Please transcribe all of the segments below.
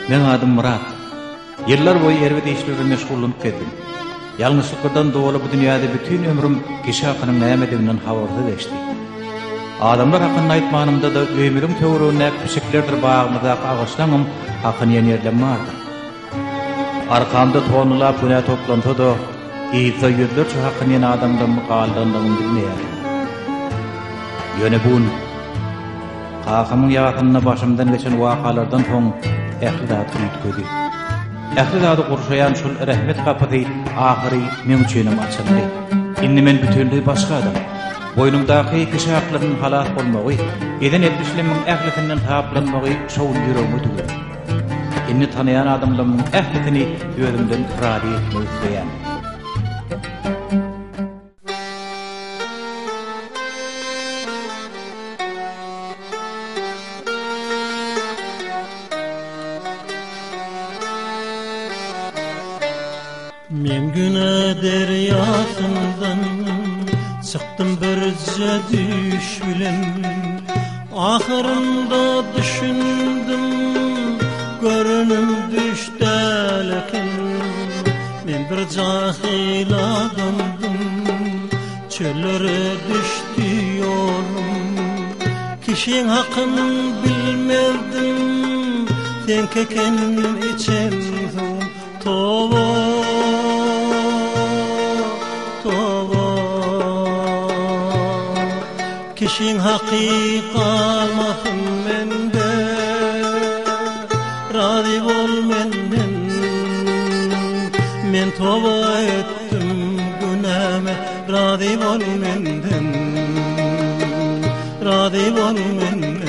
Meň adym Myrat. Ýyllar boýy erbet işler bilen meşgullanyp gezdim. Ýalňyşlyklardan doly bu dünýäde bütin ömrüm kişi hakynyň nämediginden habarsyz geçdi. Adamlar hakynda aýtmanymda-da öýümiziň töweregindäki pişiklerdir bagymyzdaky agaçlaňam hakyny iýen ýerlem bardyr. Arkamda tonnalap günä toplansa-da, yzda ýüzlerçe hakyny iýen adamlarymyň galdandygyny bilmeýärdim. Ýöne bu gün Kakamyň ýasynda başymdan geçen wakalardan soň ähli zat üýtgedi. Ähli zady gurşaýan şol rehmet gapysy ahyry meň üçinem açyldy. Indi men bütinleý başga adam. Boýnumdaky kişi haklarynyň halas bolmagy, eden etmişlerimiň ählisinden saplanmagy şo gün ýüregime düwüldi. Indi tanaýan adamlarymyň ählisini özümden razy etmek isleýän. Men güne derýasyndan çykdym birje düýş bilen Ahyrynda düşündim görenim düş däl eken Men bir jahyl adamdym, çöllere düşdi ýolum. Kişiň hakyn bilmezdim, seňki eken içen suwum. Toba, toba. Kişiň haky galmasyn mende, Razy bol menden. Men toba etdim günäme, Razy bol menden. Razy bol menden.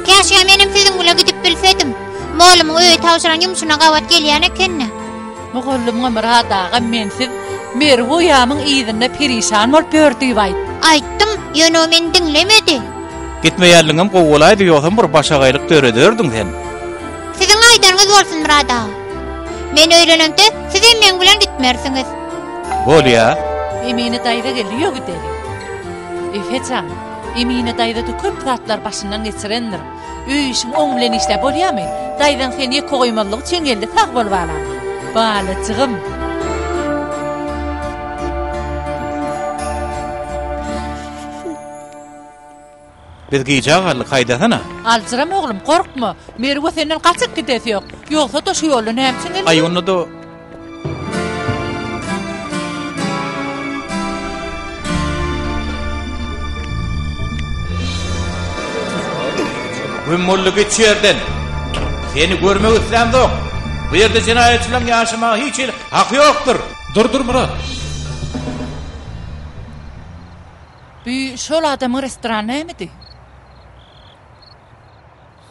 Käşgä menem siziň bile gidip bilsedim. Mugallymyň öýe tabşyran ýumşuna gabat gelýän ekeni. Mugallymyňa Myrat agam mensiz Merwi uýamyň yzynda perişan bolup ýör diýip aýt. Aýtdym, ýöne o meni diňlemedi. Gitmeýänligiňem gowy bolaýdy, ýogsam bir başagaýlyk dörederdiň sen. Siziň aýdanyňyz bolsun Myrat aga. Men öýlenemde sizem meň bilen gitmersiňiz. Bolýa. Emine daýza geldi, ýör gideli. Efe jan, Emine daýza-da köp zatlar başyndan geçirendir. Öý işiň oň bilen işle bolýamy? Daýzaň seni ýeke goýmazlyk üçin geldi, sag bol balam. Balajygym. Biz gijä galdyk, haýdasana. Aljyrama oglum, gorkma. Merwe senden gaçyp gidesi ýok. Ýogsa-da şu ýolda näme üçin gelmeli? Aý, onda-da Güm boldy git şu ýerden. Seni görmek islämzok. Bu ýerde jenaýatçylaryň ýaşamaga hiç hili haky ýokdur. Dur dur Myrat. Bü şol adamyň restorany nämedi?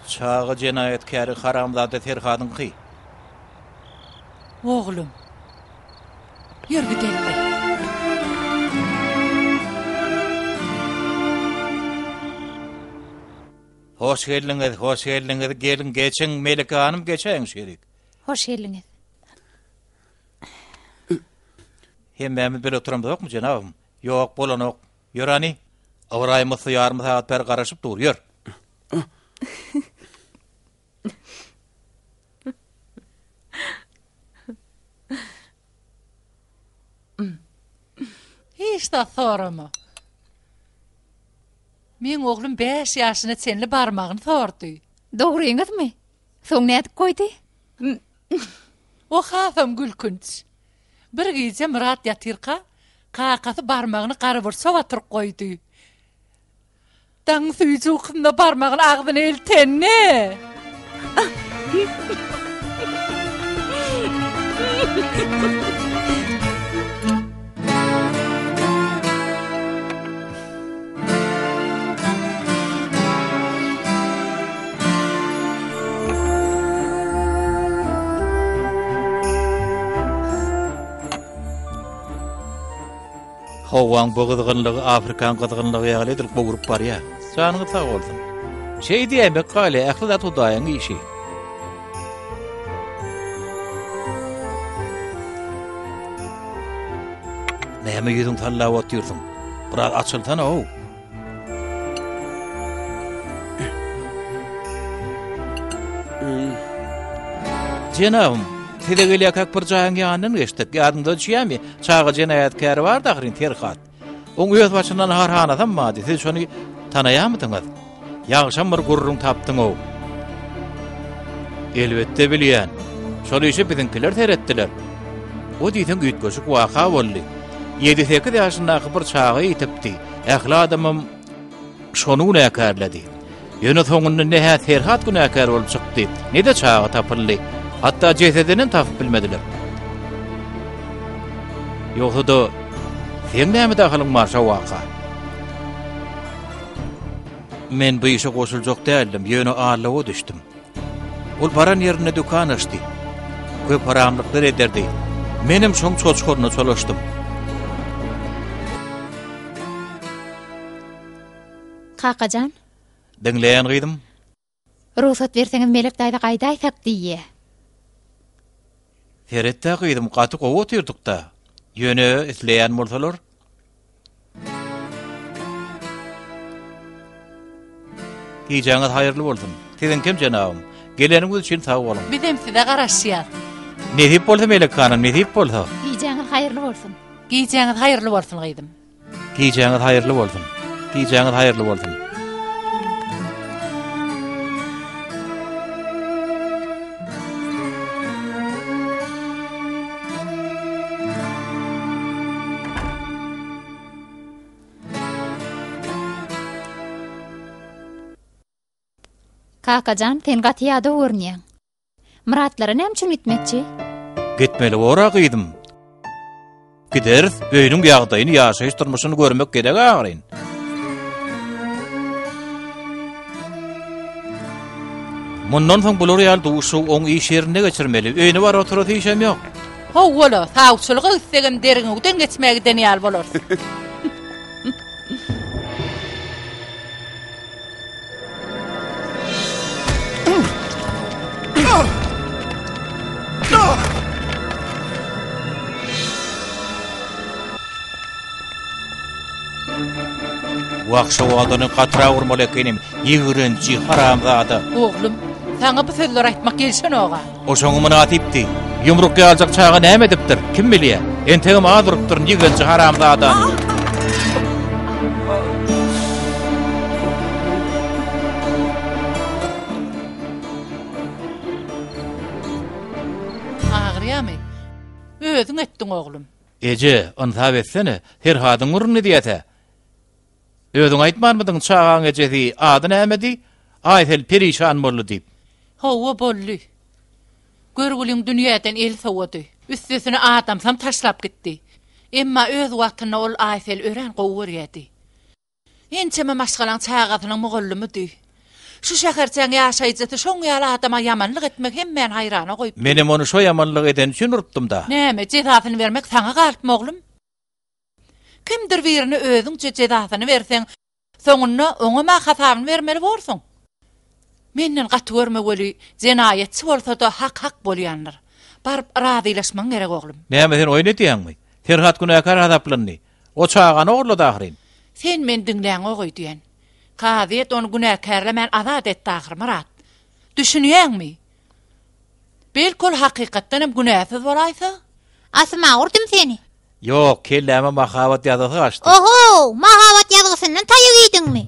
Çaga jenaýatkäri haramzada Ferhadyňky. Oglum. Ýör gideli. Hoş geldiňiz, hoş geldiňiz. Geliň, geçiň, Melike hanym, geçäýiň şu ýerik. Hoş geldiňiz. Hemmämiz bile oturamyzokmy, jenabym? Ýok, bolanok. Ýör hany. Ybraýym ussa ýarym sagat bäri garaşyp dur, ýör. Hiç zat sorama. Meň oglum bäş ýaşyna çenli barmagyny sordy. Dogryňyzmy? Soň nädip goýdy? O hasam gülkünç. Bir gije Myrat ýatyrka, kakasy barmagyny garaburça batyryp goýdy. Daň süýji ukusynda barmagyny agzyna eltende. Howaň bu gyzgynlygy Afrikaň gyzgynlygy ýaly edil gowrup barýar. Janyňyz sag bolsun. Şeý diýäýmek galýar, ähli zat Hudaýyň işi. Näme ýüzüň sallap otyrsyň? Biraz açylsana-ow. Jenabym, size gelýärkäk bir jaýyň ýanyndan geçdik. Ýadyňyza düşýärmi? Çaga jenaýatkäri bardy ahyryn, Ferhat. Oň öz başyna naharhanasam bardy. Siz şony tanaýarmydyňyz? Ýagşam bir gürrüň tapdyň-ow. Elbetde bilýän. Şol işe biziňkiler seretdiler. O diýseň üýtgeşik waka boldy. Ýedi-sekiz ýaşyndaky bir çaga ýitipdi. Ähli adamam şony günäkärledi. Ýöne soňunda ne-hä Ferhat günäkär bolup çykdy, ne-de çaga tapyldy. Hatda jesedinem tapyp bilmediler. Ýogsa-da, seň näme dahylyň bar şo waka? Men bu işe goşuljak däldim, ýöne aldawa düşdüm. Ol baran ýerinde dükan açdy. Köp haramlyklar ederdi. Menem şoň çoçgaryna çolaşdym. Kakajan. Diňleýän gyzym. Rugsat berseňiz Melek daýza gaýdaýsak diýýä. Seret-dä gyzym, gaty gowy otyrdyk-da. Ýöne isleýän bolsalar. Gijäňiz haýyrly bolsun. Siziňkem jenabym. Geleniňiz üçin sag boluň. Bizem size garaşýas. Nesip bolsa Melek hanym, nesip bolsa. Gijäňiz haýyrly bolsun. Gijäňiz haýyrly bolsun gyzym. Gijäňiz haýyrly bolsun. Gijäňiz haýyrly bolsun. Kakajan, sen gaty ýadaw görünýäň. Myratlara näme üçin gitmekçi? Gitmeli bor-a gyzym. Gideris, öýüniň ýagdaýyny, ýaşaýyş durmuşyny görmek gerek ahyryn. Mundan soň bular ýaly duşuşygy oň iş ýerinde geçirmeli. Öýüne baryp oturasy işem ýok. Hawa-la, sawçylyga gitsegem derňewden geçmäge giden ýaly bolarys. Wah, şo adany gatyrak urmaly ekenim, ýigrenji haramzada. Oglum, saňa bu sözleri aýtmak gelşenog-a. O şoňa mynasypdy. Ýumruk ýaljak çaga näme edipdir, kim bilýä. Entegem az urupdyryn ýigrenji haramzadany. Agyrýamy? Özüň etdiň, oglum. Eje, ynsap etsene, Ferhadyň gürrüňini edýäs-ä. Özüň aýtmanmydyň çagaň ejesi ady nämedi, Aýsel perişan boldy diýip. Hawa, boldy. Görgüliň dünýäden eli sowady. Üstesine adamsam taşlap gitdi. Emma öz wagtynda ol Aýseli örän gowy görýärdi. Ençeme maşgalaň çagasynyň mugallymydy. Şu şäherçäň ýaşaýjysy şoň ýaly adama ýamanlyk etmek hemmäni haýrana goýupdy. Menem ony şo ýamanlygy edeni üçin urupdym-da. Näme, jezasyny bermek saňa galypmy, oglum? Kimdir birine özüňçe jezasyny berseň, soňunda oňam-a hasabyny bermeli borsuň. Menden gaty görme weli, jenaýatçy bolsa-da hak hak bolýandyr. Baryp razylaşmagyň gerek, oglum. Näme sen oýun edýäňmi? Ferhat günäkär hasaplandy. O çagany ogurlady ahyryn. Sen meni diňläňok öýdýän. Kazyýet ony günäkärlemän azat etdi ahyr, Myrat. Düşünýäňmi? Belki ol hakykatdan hem günäsiz bolaýsa? Asyma urdum seni. Ýok, kelläme mahabat ýazgysy gaçdy. Oho, mahabat ýazgysyndan taýak iýdiňmi?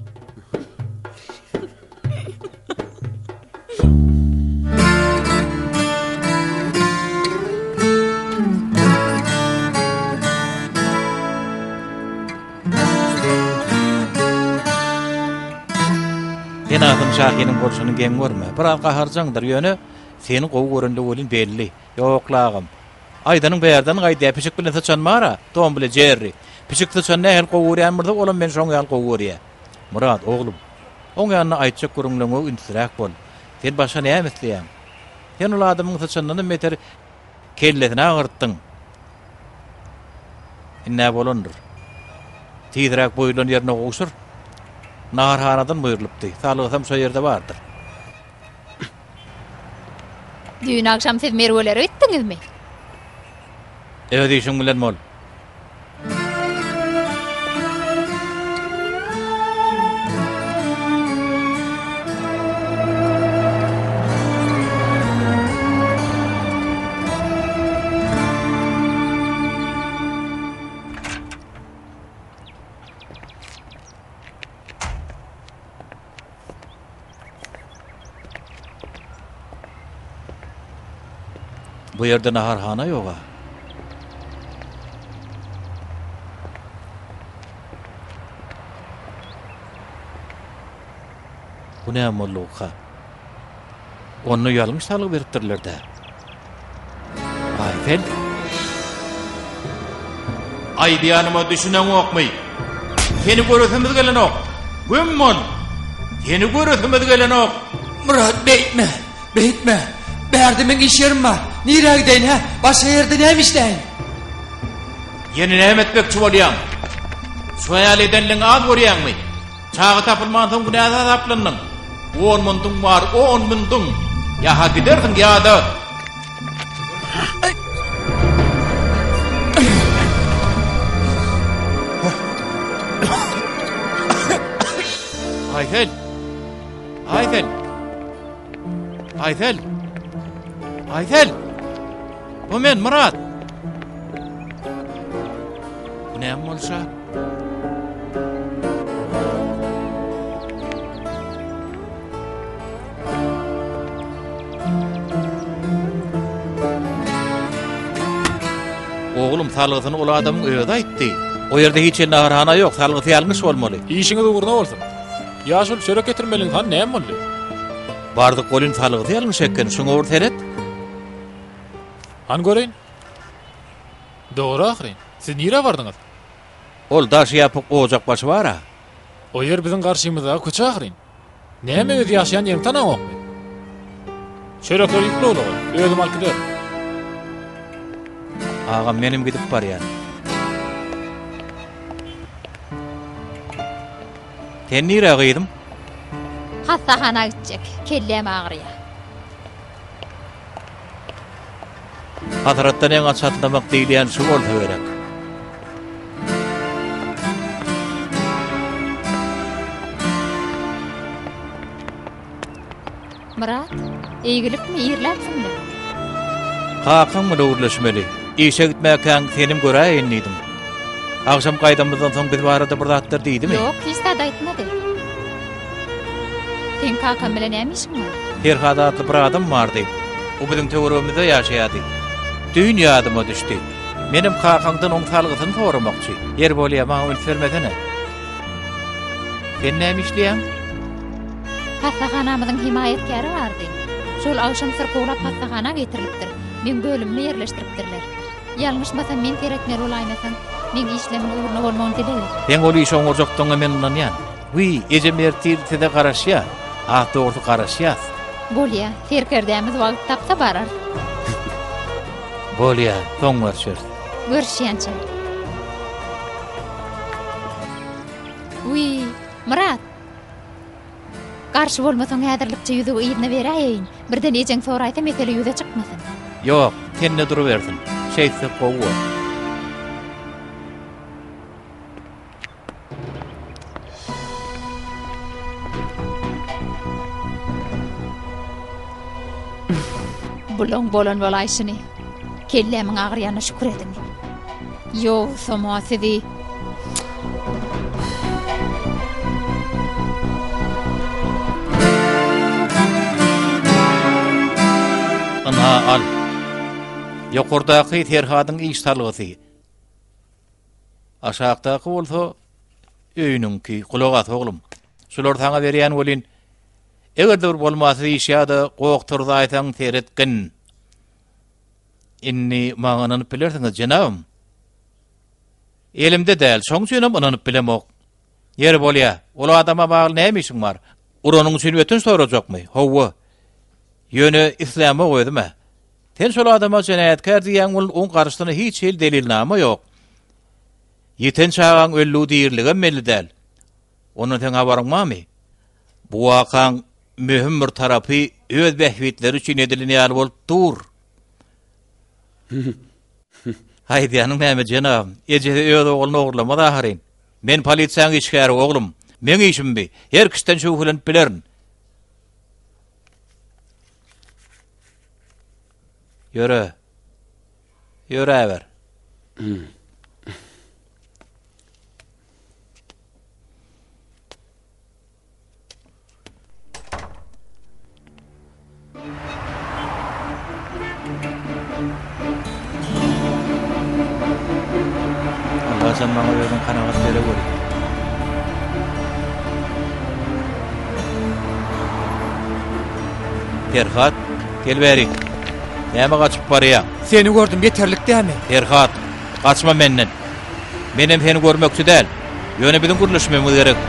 Sen Azym Şahynyň bolşuny geň görme. Biraz gaharjaňdyr, ýöne seni gowy görendigi welin belli. Ýok, lagym. Aýdanyň bärden gaýdýar, pişik bilen syçan bar-a, Tom bile Jerri. Pişik syçany nähili gowy görýän bolsa, olam meni şoň ýaly gowy görýär. Myrat, oglum, oň ýanynda aýtjak gürrüňleriňe ünsliräk bol. Sen başga näme isleýäň? Sen ol adamyň syçandanam beter kellesini agyrtdyň. Ind-ä bolandyr. Tizräk buýrulan ýerine gowşur. Naharhanadan buýrulypdy. Salgysam şo ýerde bardyr. Düýn agşam siz Merwelere gitdiňizmi? Öz işiň bilen bol. Bu ýerde naharhana ýog-a. Bu näme boldugyka? Onda ýalňyş salgy beripdirler-dä. Aýsel? Aýdýanyma düşüneňokmy? Seni göresimiz gelenok. Güm bol! Seni göresimiz gelenok. Myrat, beýtme! Beýtme! Bärde meň iş ýerim bar. Nirä gideýin, hä? Başga ýerde näme işläýin? Ýene näme etmekçi bolýaň? Şu ýaly edenligiňi az görýäňmi? Çaga tapylmansoň günäsiz hasaplandyň. On munduň bar, on munduň. Ýa-ha gidersiň ýa-da... Aýsel! Aýsel! Aýsel! Aýsel! Bu men, Myrat! Bu näme bolşa? Oglum salgysyny ol adamyň özi aýtdy. O ýerde hiç hili naharhana ýok, salgysy ýalňyş bolmaly. Işiňiz ugruna bolsun. Ýaşuly çörek getirmeliň han näme boldy? Bardyk welin salgysy ýalňyş eken, şuňa bir seret. Han göreýin. Dogry ahyryn. Siz nirä bardyňyz? Ol daşy ýapyk ojak başy bar-a. O ýer biziň garşymyzdaky köçe ahyryn. Näme öz ýaşaýan ýeriňi tanaňokmy? Çörekleri ýükle ulaga, özüm alyp giderin. Agam menem gidip barýan. Sen nirä gyzym? Hassahana gitjek. Kelläm agyrýar. Hasratdan ýaňa çatlamak diýilýän şu bolsa gerek. Myrat, eýgilikmi, irläpsiň-le? Kakaň bilen gürleşmeli. Işe gitmäkäň senem göräýeýin diýdim. Agşam gaýdanymyzdan soň biz barada bir zatlar diýdimi? Ýok, hiç zat aýtmady. Seň kakam bilen näme işiň bar? Perhat atly bir adam bardy. O biziň töweregimizde ýaşaýardy. Düýn ýadyma düşdi. Menem kakaňdan oň salgysyny soramakçy. Ýeri bolýa, maňa üns bermesene. Sen näme işleýäň? Hassahanamyzyň hemaýatkäri bardy. Şol agşam syrkawlap hassahana getirilipdir. Meň bölümime ýerleşdiripdirler. Ýalňyşmasam men seretmeli bolaýmasam, meň işlemiň ugruna bolmagyny dileg et. Seň ol işi oňarjakdygyňa men ynanýan. Wiý, ejem ertir size garaşýar. Has dogrusy garaşýas. Bolýa, serkerdämiz wagt tapsa barar. Bolýa, soň görşeris. Görüşýänçä. Wiý, Myrat! Garşy bolmasaň häzirlikçe ýüzügi yzyna beräýeýin. Birden ejeň soraýsa mesele ýüze çykmasyn. Ýok, sende durubersin. Şeýtsek gowy bor. Bulaň bolan bolaýşyny. Kellämiň agyrýanyna şükür ediň. Ýogsam-a sizi Ynha, al. Ýokardaky Serhadyň iş salgysy. Aşakdaky bolsa öýüniňki. Gulak as, oglum. Şulary saňa berýän welin, eger-de bir bolmasyz iş ýa-da goh turzaýsaň, seretgin. Indi maňa ynanyp bilersiňiz, jenabym. Elimde däl, şoň üçinem ynanyp bilemok. Ýeri bolýa, ol adama bagly näme işiň bar? Uranyň üçin ötünç sorajakmy? Hawa. Ýöne islämok özüm-ä. Sen şol adama jenaýatkär diýýäň welin, oň garşysyna hiç hili delilnama ýok. Ýiten çagaň ölügi-diriligem belli däl. Ondan seň habaryň barmy? Bu wakaň möhüm bir tarapy öz bähbitleri üçin edilen ýaly bolup dur. Aýdýanyň näme, jenabym? Ejesi öz ogluny ogurlamaz ahyryn. Men polisiýaň işgäri, oglum. Meň işim bi. Her kişiden şübhelenip bilerin. Ýöre. Ýöräber. Haçan maňa özüň kanagat bereweri. Perhat, gel bärik. Näme gaçyp barýaň? Seni gördüm, ýeterlik dämi? Perhat, gaçma menden. Menem seni görmekçi däl. Ýöne biziň gürleşmegimiz gerek.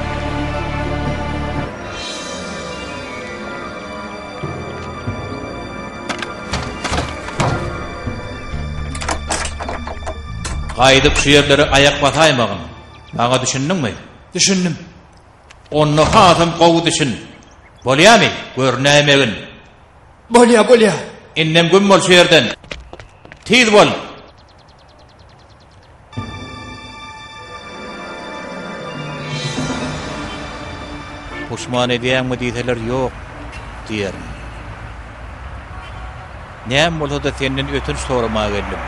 Gaýdyp şu ýerlere aýak basaýmagyn. Maňa düşündiňmi? Düşündim. Onda hasam gowy düşün. Bolýamy? Görünäýmegin. Bolýa, bolýa. Indem güm bol şu ýerden. Tiz bol. Puşman edýäňmi diýseler ýok diýerin. Näme bolsa-da senden ötünç soramaga geldim.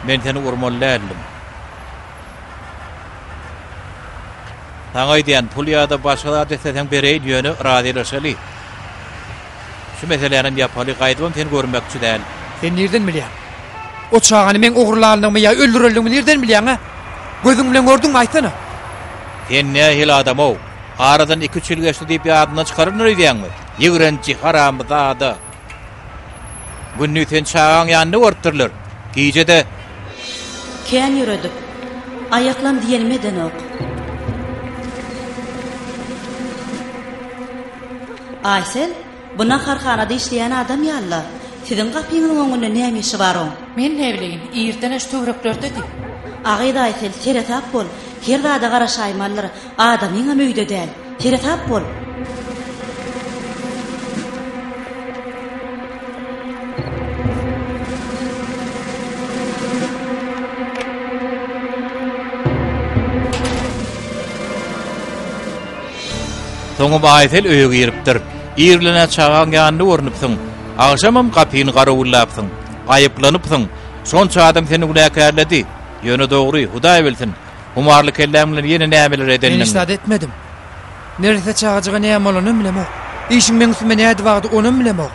Men seni urmaly däldim. Saňa aýdýan, pul ýa-da başga zat isleseň bereýin, ýöne razylaşaly. Şu meselänem ýapaly, gaýdybam seni görmekçi däl. Sen nirden bilýäň? O çagany meň ogurlanlygymy ýa öldürenligimi nirden bilýäň, hä? Gözüň bilen gördüňmi, aýtsana? Sen nähili adam-ow? Aradan iki-üç ýyl geçdi diýip ýadyňdan çykararyn öýdýäňmi? Ýigrenji, haramzada! Gündiz seni çagaň ýanynda görüpdirler. Gije-de. Kän ýöredik. Aýaklam diýenimi edenok. Aýsel, bu naharhanada işleýän adam ýaly-la. Siziň gapyňyzyň öňünde näme işi bar oň? Men näbileýin, irden-ä şu töwereklerdedi. A gyz Aýsel, seresap bol. Her zada garaşaýmalydyr. Adamyňam öýde däl. Seresap bol. Soňam Aýsel öýe giripdir. Ir bilen-ä çagaň ýanynda görnüpsiň. Agşamam gapyny garawullapsyň. Aýyplanypsyň. Şonça adam seni günäkärledi. Ýöne dogry, Hudaý bilsin, humarly kelläň bilen ýene nämeler edendiňi. Men hiç zat etmedim. Neresse çagajyga näme bolanynam bilemok. Işiň meň üstüme nädip agdy, onam bilemok.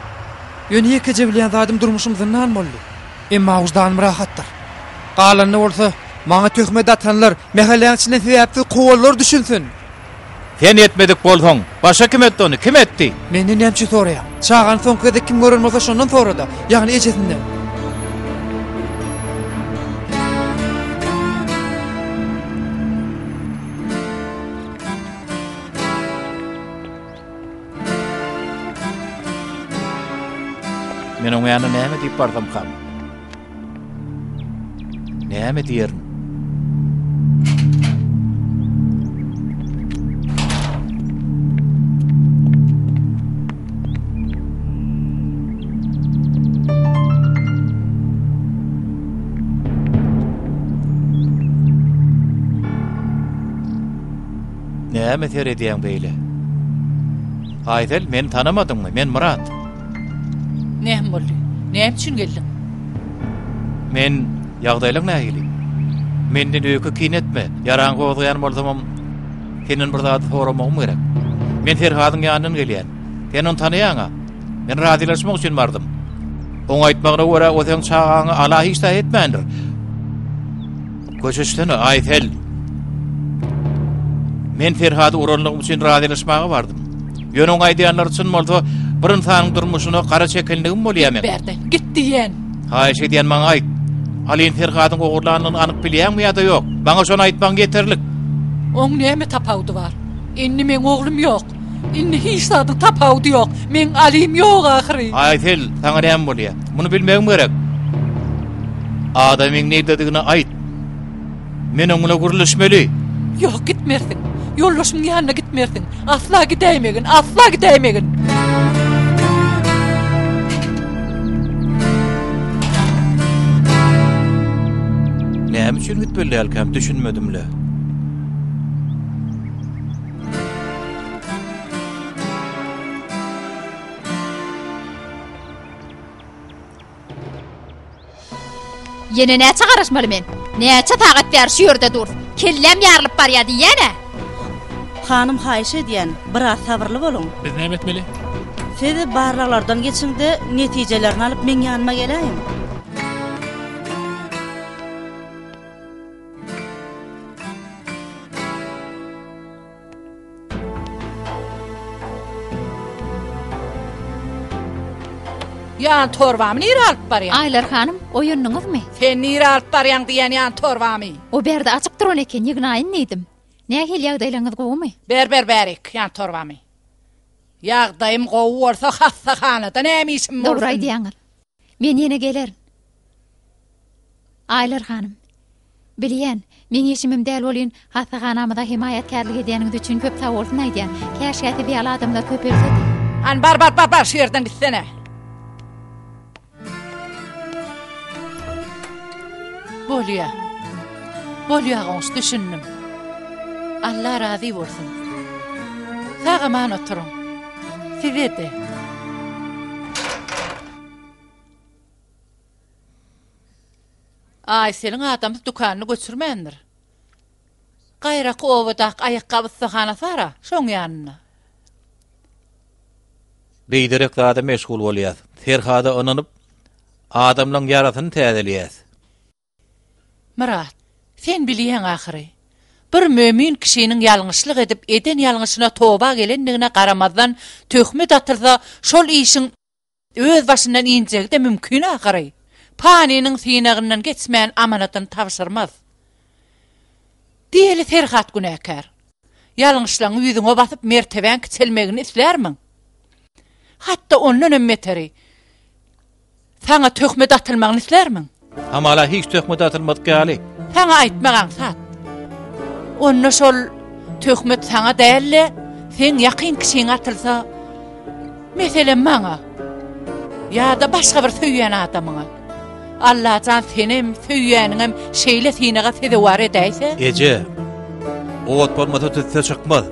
Ýöne ýekeje bilýän zadym durmuşym zyndan boldy. Emma wyždanym rahatdyr. Galanyny bolsa, maňa töhmet atanlar, mähelläň içinden sebäpsiz kowanlar düşünsin. Sen etmedik bolsaň, başga kim etdi ony, kim etdi? Menden näme üçin soraýaň? Çagany soňky gezek kim gören bolsa şondan sora-da, ýagny ejesinden. Men oň ýanyna näme diýip barsamkam? Näme diýerin? Näme seredýäň beýle? Aýsel, meni tanamadyňmy? Men Myrat. Näme boldy? Näme üçin geldiň? Men ýagdaýlaň nähili? Menden öýke kine etme. Ýaraňy gozgaýan bolsamam, senden bir zady soramagym gerek. Men Ferhadyň ýanyndan gelýän. Sen ony tanaýaň-a? Men razylaşmak üçin bardym. Oň aýtmagyna görä, o seň çagaňy ala hiç zat etmändir. Köşeşsene, Aýsel. Men Ferhady uranlygym üçin razylaşmaga bardym. Ýöne oň aýdýanlary çyn bolsa, bir ynsanyň durmuşyna gara çekenligim bolýar meň. Git bärden, git diýýän. Haýyş edýän maňa aýt. Alyny Ferhadyň ogurlanlygyny anyk bilýäňmi ýa-da ýok? Maňa şony aýtmagyň ýeterlik. Oň näme tapawudy bar? Indi meň oglum ýok. Indi hiç zadyň tapawudy ýok. Meň Alym ýok ahyry. Aýsel, saňa näme bolýar? Muny bilmegim gerek. Adamyň nirdedigini aýt. Men oň bilen gürleşmeli. Ýok, gitmersiň. Ýoldaşymyň ýanyna gitmersiň. Asla gidäýmegin, asla gidäýmegin. Näme üçin gitmeli dälkäm, düşünmedim-le. Ýene näçe garaşmaly men? Näçe sagat bäri şu ýerde durus? Kelläm ýarylyp barýar diýýän-ä. Hanym haýyş edýän, biraz sabyrly boluň. Biz näme etmeli? Siz barlaglardan geçiňde netijelerini alyp meň ýanyma geläýiň. Ýan torbamy nirä alyp barýaň? Aýlar hanym, oýandyňyzmy? Sen nirä alyp barýaň diýýän ýan torbamy? O bärde açyk duran eken, ýygnaýyn diýdim. Nähili ýagdaýlaryňyz gowumy? Ber ber bärik ýan torbamy. Ýagdaýym gowy bolsa hassahanada näme işim bolsun? Dogry aýdýaňyz. Men ýene gelerin. Aýlar hanym. Bilýän, meň işimem däl welin, hassahanamyza hemaýatkärlik edýäniňiz üçin köp sagbolsun aýdýan. Käşgä siz ýaly adamlar köpelsedi. Hany bar bar bar bar şu ýerden gitsene. Bolýa. Bolýa goňşy düşündim. Alla razy bolsun. Sag-aman oturyň. Size-de. Aýseliň adamsy dükanyny göçürmändir. Gaýraky obadaky aýakgap ussahanasy bar-a, şoň ýanynda. Biderek zada meşgul bolýas. Ferhada ynanyp, adamlaň ýarasyny täzeleýäs. Myrat, sen bilýäň ahyry. Bir mömin kişiniň ýalňyşlyk edip eden ýalňyşyna toba gelendigine garamazdan töhmet atylsa, şol işiň öz başyndan injegi-de mümkin ahyry. Panynyň synagyndan geçmän amanadyny tabşyrmaz. Diýeli Ferhat günäkär. Ýalňyşlaňy ýüzüňe basyp mertebäň kiçelmegini islärmiň? Hatda ondanam beteri, saňa töhmet atylmagyny islärmiň? Hamala hiç töhmet atylmadyk ýaly. Saňa aýtmak aňsat. Onda şol töhmet saňa däl-de, seň ýakyn kişiňe atylsa, meselem maňa ýa-da başga bir söýýän adamyňa. Allajan senem, söýýäniňem şeýle synaga sezewar edäýse? Eje, ot bolmasa tüsse çykmaz.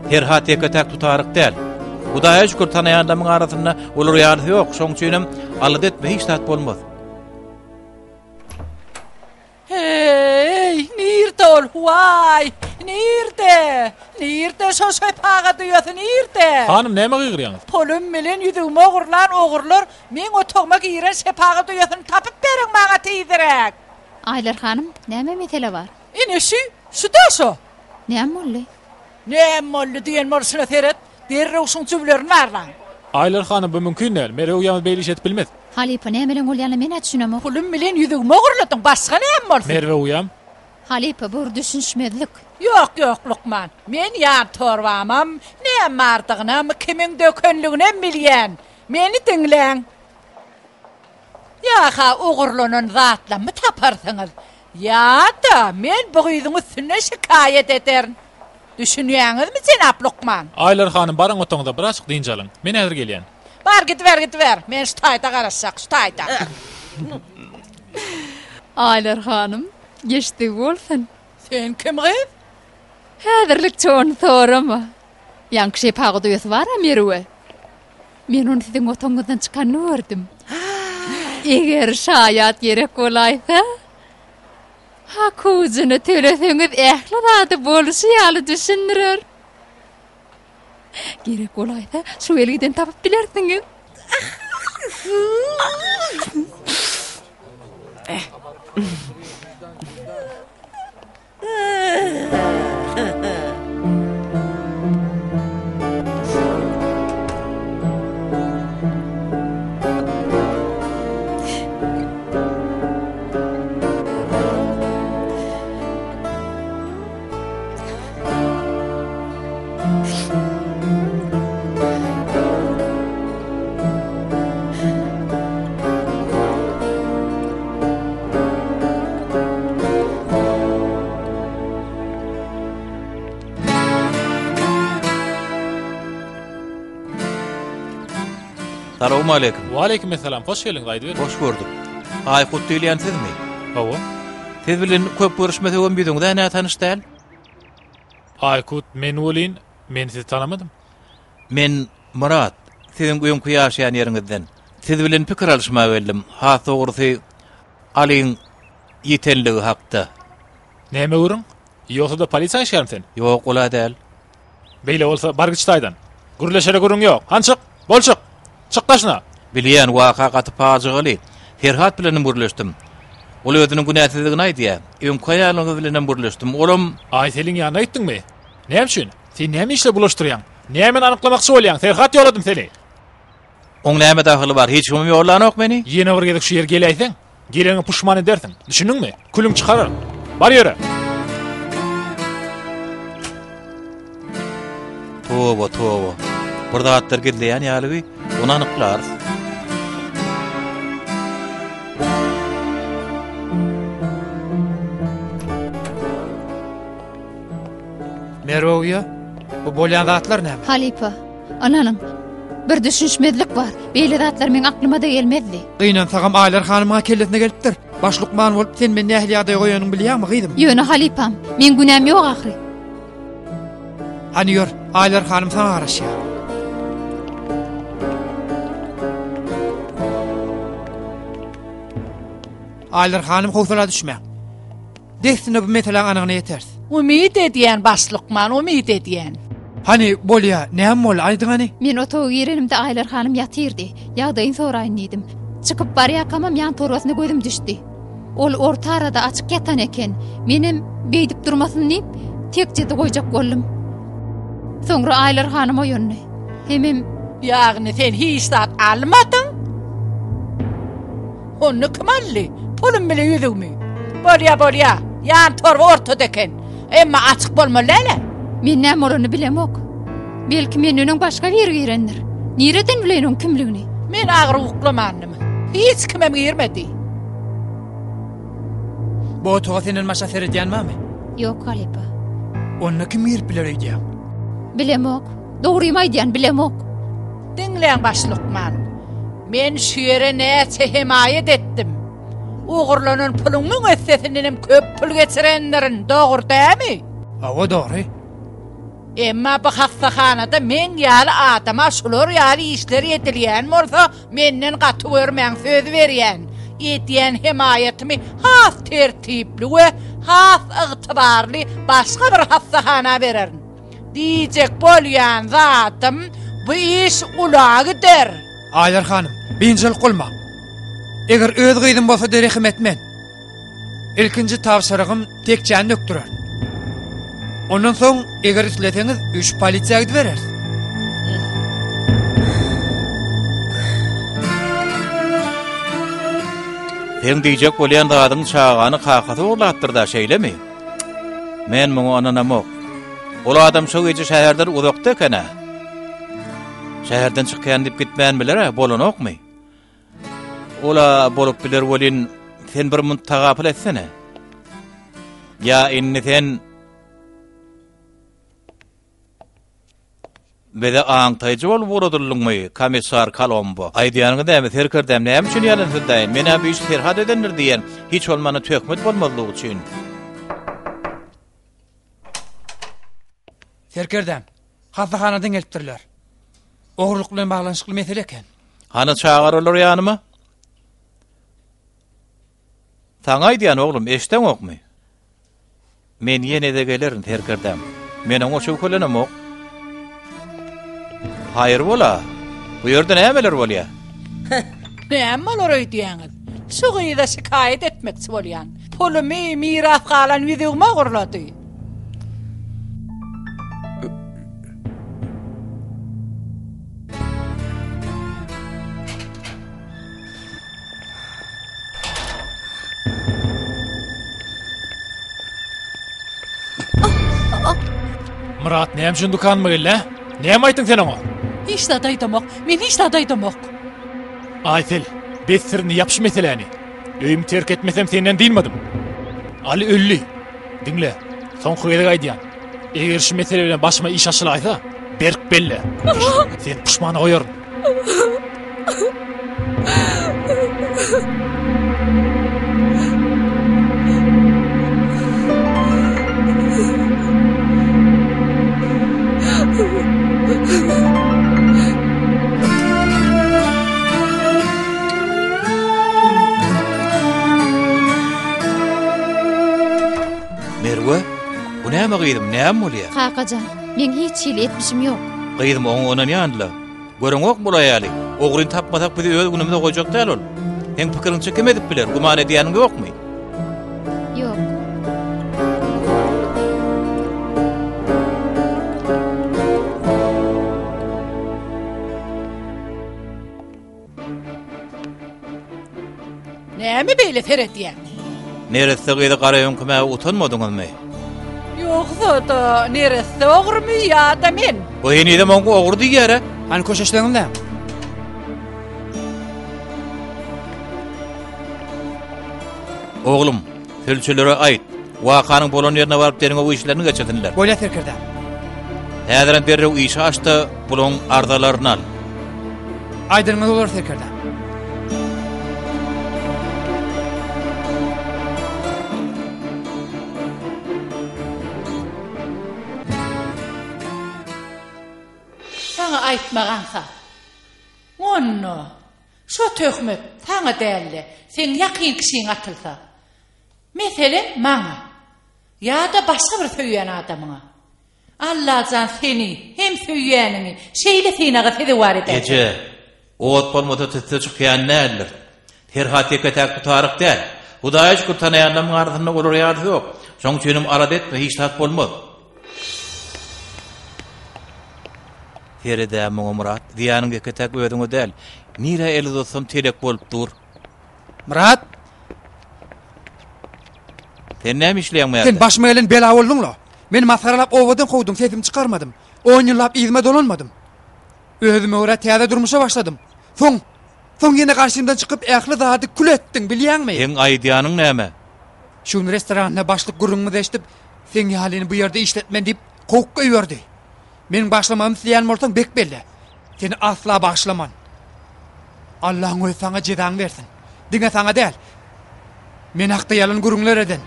Perhat ýeke-täk tutaryk däl. Hudaýa şükür tanaýanlarymyň arasynda olar ýalysy ýok, şoň üçinem alada etme hiç zat bolmaz. Heý, nirde ol, huaý, nirde? Nirde şo şepagat uýasy, nirde? Hanym, nämä gygyrýaňyz? Pulum bilen ýüzügimi ogurlan ogrular meň otagyma giren şepagat uýasyny tapyp beriň maňa tizräk! Aýlar hanym, näme mesele bar? Ine şü, şu-da şo! Näme boldy? Näme boldy diýen bolşuna seret, derrew şuň jübülerini barlaň. Aýlar hanym, bu mümkin däl. Merwe uýamyz beýle iş edip bilmez. Halypa, nämeleň bolýanyna men-ä düşünemok. Pulum bilen ýüzügimi ogurladyň, başga näme bolsun? Merwe uýam. Halypa, bu bir düşünişmezlik. Ýok, ýok, lukman. Men ýan torbamam, näme bardygynam, kimiň dökenliginem bilýän. Meni diňläň. Ýa-ha ogurlanan zatlammy taparsyňyz, ýa-da men bu gyzyň üstünden şikaýat ederin. Düşünýäňizmi, jenap lukman? Aýlar hanym, baryň otagyňyza, birazjyk dynç alyň. Men häzir gelýän. Bar, gidiber, gidiber. Men şu taýda garaşjak, şu taýda. Aýlar hanym, geçdigi bolsun. Sen kim gyz? Häzirlikçe ony sorama. Ýaňky şepagat uýasy bar-a Merwe. Men ony siziň otagyňyzdan çykanyny gördüm. Eger şaýat gerek bolaýsa, hakuwjyny töleseňiz ähli zady bolşy ýaly düşündirer. Gerek bolaýsa, şu belgiden tapyp bilersiňiz. Salowmaleýkim. Waleýkim essalam. Hoş geldiňiz, aýdyberiň. Hoş gördük. Aýkut diýilýän sizmi? Hawa. Siz bilen köp görüşmesegem ýüzüňiz-ä nätanyş däl. Aýkut, men welin, men sizi tanamadym. Men Myrat, siziň öňki ýaşaýan ýeriňizden. Siz bilen pikir alyşmaga geldim. Has dogrusy, Alyň ýitenligi hakda. Näme gürrüň? Ýogsa-da polisiýa işgärmi sen? Ýok, ol-a däl. Beýle bolsa, bar git taýdan. Gürleşere gürrüň ýok. Hany çyk! Bol çyk! Çyk daşyna! Bilýän, waka gaty pajygaly. Perhat bilenem gürleşdim. Ol özüniň günäsizligini aýdýar. Öňki aýalyňyz bilenem gürleşdim. Olam. Aýseliň ýanyna gitdiňmi? Näme üçin? Sen näme işle bulaşdyrýaň? Nämeni anyklamakçy bolýaň? Serhat ýoladym seni! Oň näme dahyly bar? Hiç kimem ýollanok meni. Ýene bir gezek şu ýere geläýseň, geleniňe puşman edersiň. Düşündiňmi? Külüň çykararyn. Bar ýöre! Toba, toba. Bir zatlar gizleýän ýaly bi, ony anyklarys. Merwe uýa, bu bolýan zatlar näme? Halypa, ynanyň, bir düşünişmezlik bar. Beýle zatlar meň aklyma-da gelmezdi. Gynansagam Aýlar hanymyň-a kellesine gelipdir. Baş lukman bolup sen meni nähili ýagdaýa goýanyňy bilýäňmi, gyzym? Ýöne halypam, meň günäm ýok ahyry. Hany ýör, Aýlar hanym saňa garaşýar. Aýlar hanym howsala düşmäň. Dessine bu meseläň anygyna ýeteris. Umyt edýän baş lukman, umyt edýän. Hany, bolýa, näme boldy, aýdyň hany? Men otaga girenimde Aýlar hanym ýatyrdy. Ýagdaýyny soraýyn diýdim. Çykyp barýarkamam ýan torbasyna gözüm düşdi. Ol orta arada açyk ýatan eken. Menem beýdip durmasyn diýip, tekjede goýjak boldum. Soňra Aýlar hanym oýandy. Hemem. Ýagny sen hiç zat almadyň? Onda kim aldy? Pulum bile ýüzügimi. Bolýa, bolýa. Ýan torba ortada eken. Emma açyk bolmaly däl-ä. Men näme bolanyny bilemok. Belki menden öň başga biri girendir. Nireden bileýin oň kimligini? Men agyr uklamandym. Hiç kimem girmedi. Bu otaga senden başga seredýän barmy? Ýok, halypa. Onda kim girip biler öýdýäň? Bilemok. Dogrymy aýdýan, bilemok. Diňläň, baş lukman. Men şu ýere näçe hemaýat etdim. Ogurlanan puluň müň essesindenem köp pul geçirendirin, dogry dämi? Hawa, dogry. Emma bu hassahanada meň ýaly adama şular ýaly işler edilýän bolsa, menden gaty görmäň, söz berýän, edýän hemaýatymy has tertipli we has ygtybarly başga bir hassahana bererin. Diýjek bolýan zadym, bu iş ula gider. Aýlar hanym, biynjalyk bolmaň. Eger öz gyzym bolsady rehim etmen. Ilkinji tabşyrygym tekjäni dökdürerin. Ondan soň eger isleseňiz üýşüp polisiýa gidibereris. Seň diýjek bolýan zadyň çagany kakasy ogurlapdyr-da, şeýlemi? Men muňa ynanamok. Ol adam şo gije şäherden uzakda eken-ä. Şäherden çykýan diýip gitmän biler-ä, bolanokmy? Ol-a bolup biler welin, sen bir munt tagapyl etsene. Ýa indi sen Bize aňtaýjy bolup ugradyldyňmy, komissar Kolombo? Aýdýanyňyz näme, serkerdäm, näme üçin ýalan sözläýin? Men-ä bu işi Serhat edendir diýýän, hiç bolmanda töhmet bolmazlygy üçin. Serkerdäm, hassahanadan gelipdirler. Ogurlyk bilen baglanyşykly mesele eken. Hany çagyr olary ýanyma. Saňa aýdýan, oglum, eşdeňokmy? Men ýene-de gelerin, serkerdäm. Men oňa şübhelenemok. Haýyr bol-a! Bu ýerde nämeler bolýar? Näme bolar öýdýäňiz? Şu gyza şikaýat etmekçi bolýan. Pulumy, miras galan ýüzügimi ogurlady. Myrat näme üçin dükanyma geldi, hä? Näme aýtdyň sen oňa? Hiç zat aýdamok. Men hiç zat aýdamok. Aýsel, bes syryny ýap şu meseläni. Öýümi terk etmesem senden dynmadym. Aly öldi. Diňle, soňky gezek aýdýan. Eger şu mesele bilen başyma iş açylaýsa, berk belle. Seni puşmana goýaryn. Merwe, bu näme gyzym, näme bolýar? Kakajan, meň hiç hili etmişim ýok. Gyzym oňa ynanýanla. Göreňokmy bul aýaly? Ogryny tapmasak bizi öz günümize goýjak däl ol. Seň pikiriňçe kim edip biler? Güman edýäniň ýokmy? Ýok. Näme beýle seredýäň? Neresse gyzy gara öňkümäge utanmadyňyzmy? Ýogsa-da, neresse ogrumy ýa-da men? Bu henizem oňa ogry diýýär-ä. Hany köşeşseňiz näme? Oglum, sülçülere aýt, wakanyň bolan ýerine baryp derňew işlerini geçirsinler. Bolýar serkerde. Häzirem derrew işi aç-da, bulaň arzalaryny al. Aýdanyňyz bolar serkerde. Saňa aýtmak aňsat. Onda, şo töhmet saňa däl-de, seň ýakyn kişiňe atylsa. Meselem, maňa. Ýa-da başga bir söýýän adamyňa. Allajan seni hem söýýäniňi şeýle synaga sezewar edäýsin. Eje, ot bolmasa tüsse çykýan däldir. Perhat ýeke-täk tutaryk däl. Hudaýa şükür tanaýanlarymyň arasynda olar ýalysy ýok. Şoň üçinem alada etme, hiç zat bolmaz. Sered-ä muňa Myrat, zyýanyň ýeke-täk özüňe däl. Nirä el uzatsam telek bolup dur. Myrat! Sen näme işleýäň bu ýerde? Sen başyma gelen bela bolduň-la. Meni masgaralap obadan kowduň, sesimi çykarmadym. On ýyllap yzyma dolanmadym. Özüme görä täze durmuşa başladym. Soň, soň ýene garşymdan çykyp ähli zady kül etdiň, bilýäňmi? Seň aýdýanyň näme? Şu gün restoranda başlyk gürrüňimizi eşidip, seň ýalyny bu ýerde işletmen diýip, kowup goýberdi. Meniň bagyşlamagymy isleýän bolsaň bek belle. Seni asla bagyşlaman. Allaň özi saňa jezaňy bersin. Diňe saňa däl. Men hakda ýalan gürrüňler eden,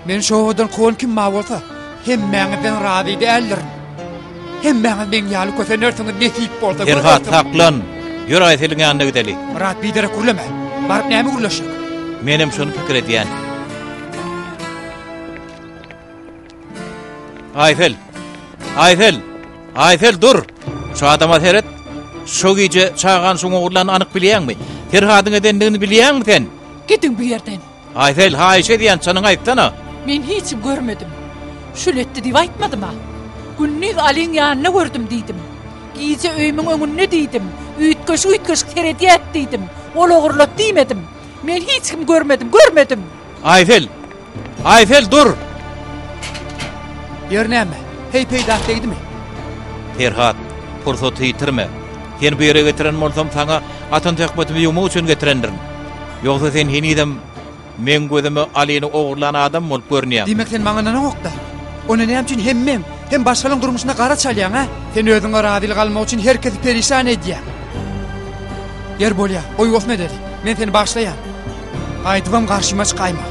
meni şu obadan kowan kim bar bolsa, hemmäňizden razy däldirin. Hemmäňiz meň ýaly kösenersiňiz nesip bolsa. Perhat saklan. Ýör Aýseliň ýanyna gideli. Myrat biderek gürleme. Baryp näme gürleşjek? Menem şony pikir edýän. Aýsel! Aýsel! Aýsel dur! Şu adama seret. Şo gije çagany şoňa ogurlanyny anyk bilýäňmi? Perhadyň edendigini bilýäňmi sen? Gidiň bu ýerden. Aýsel, haýyş edýän, çynyňy aýtsana. Men hiç kim görmedim. Şül etdi diýip aýtmadym-a. Gündiz Alyň ýanynda gördüm diýdim. Gije öýümiň öňünde diýdim. Üýtgeşik-üýtgeşik seredýät diýdim. Ol ogurlat diýmedim. Men hiç kim görmedim, görmedim. Aýsel! Aýsel dur! Ýeri näme? Heý peýdasy degdimi? Perhat, pursaty ýitirme. Seni bu ýere getiren bolsam, saňa atan töhmetimi ýuwmak üçin getirendirin. Ýogsa sen henizem meň gözüme Alyny ogurlan adam bolup görünýäň. Diýmek sen maňa ynanaňok-da? Onda näme üçin hem meň, hem başgalaryň durmuşyna gara çalýaň, hä? Sen özüňe razylyk almak üçin her kesi perişan edýäň. Ýeri bolýa, goý bolsun edeli. Men seni bagyşlaýan. Gaýdybam garşyma çykaýma.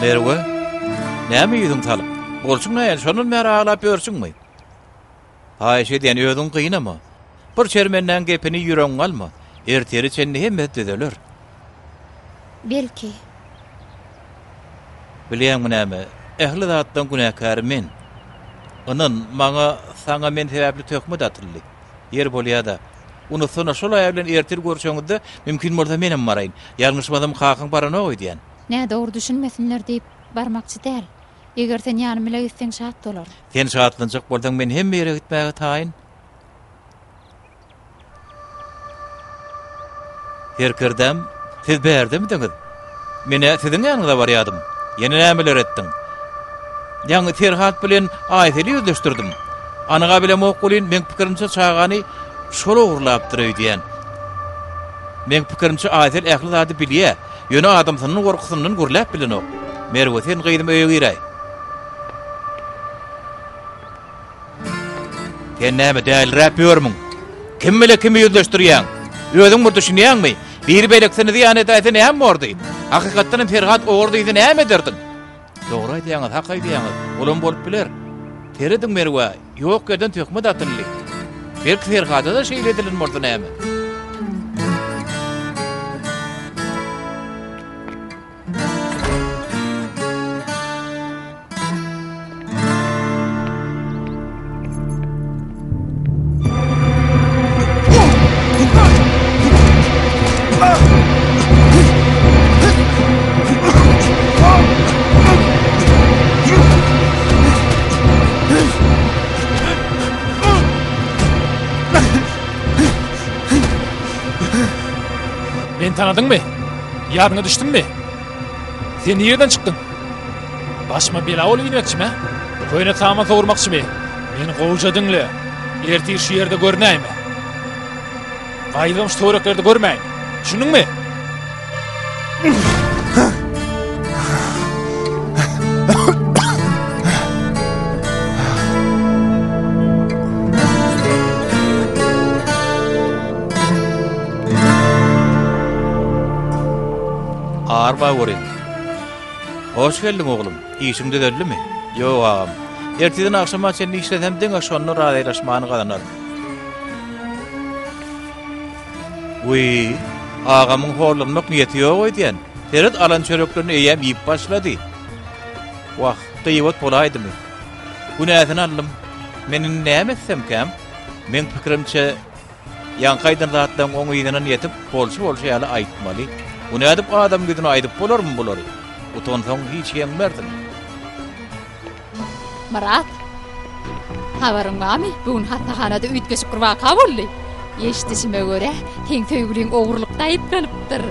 Merwe, näme ýüzüň salyk? Bolşuň nähili, şondan bäri aglap ýörsüňmi? Haýyş edýän, özüňi gynama. Bir çermendäň gepini ýüregiňe alma. Ertire çenli hemmesi düzeler. Belki. Bilýäňmi näme, ähli zatlaryň günäkäri men. Ynan, maňa, saňa men sebäpli töhmet atyldy. Ýeri bolýa-da. Unutsana, şol aýal bilen ertir görşeňizde, mümkin bolsa menem baraýyn. Ýalňyşmasam, kakaň baranok öýdýän. Nädogry düşünmesinler diýip, barmakçy däl. Eger sen ýanym bile gitseň şat bolaryn. Sen şatlanjak bolsaň men hemme ýere gitmäge taýyn. Serkerdäm, siz bärdemidiňiz? Men-ä siziň ýanyňyza barýadym. Ýene nämeler etdiň? Ýaňy Perhat bilen Aýseli ýüzleşdirdim. Anyga bilemok welin, meň pikirimçe çagany şol ogurlapdyr öýdýän. Meň pikirimçe Aýsel ähli zady bilýä. Ýöne adamsynyň gorkusyndan gürläp bilenok. Merwe, sen gyzym öýe giräý. Sen näme däliräp ýörmüň? Kim bile kimi ýüzleşdirýäň? Özüň bir düşünýäňmi? Biri beýlekisini zyýan edäýse näme bordy? Hakykatdan hem Perhat ogry diýse näme ederdiň? Dogry aýdýaňyz, hak aýdýaňyz. Olam bolup biler. Serediň Merwe, ýok ýerden töhmet atyldy. Belki Ferhada-da şeýle edilen bolsa näme? Meni tanadyňmy? Ýadyňa düşdümmi? Sen nireden çykdyň? Başyma bela bolup inmekçimi, hä? Köne saman sowurmakçymy? Meni gowuja diňle. Ertir şu ýerde görünäýme. Gaýybam şu töwereklerde görmäýin. Düşündiňmi? Arma görün. Hoş geldiň oglum. Işiň düzeldimi? Ýok agam. Ertirden agşama çenli işlesem diňe şonda razylaşmany gazanaryn. Wiý, agamyň horlanmak niýeti ýok öýdýän. Seret alan çöreklerini eýýäm iýip başlady. Wah, gyýbat bolaýdymy? Günäsini aldym. Men indi näme etsemkäm? Meň pikirimçe, ýaňky aýdan zatlaryň oň yzyndan ýetip, bolşy-bolşy ýaly aýtmaly. Bu nädip adam ýüzüne aýdyp bolarmy bulary? Utansaň hiç ýeňmersiň. Myrat, habaryň barmy, bu gün hassahanada üýtgeşik bir waka boldy. Eşidişime görä, seň söýgüliň ogurlykda aýyplanypdyr.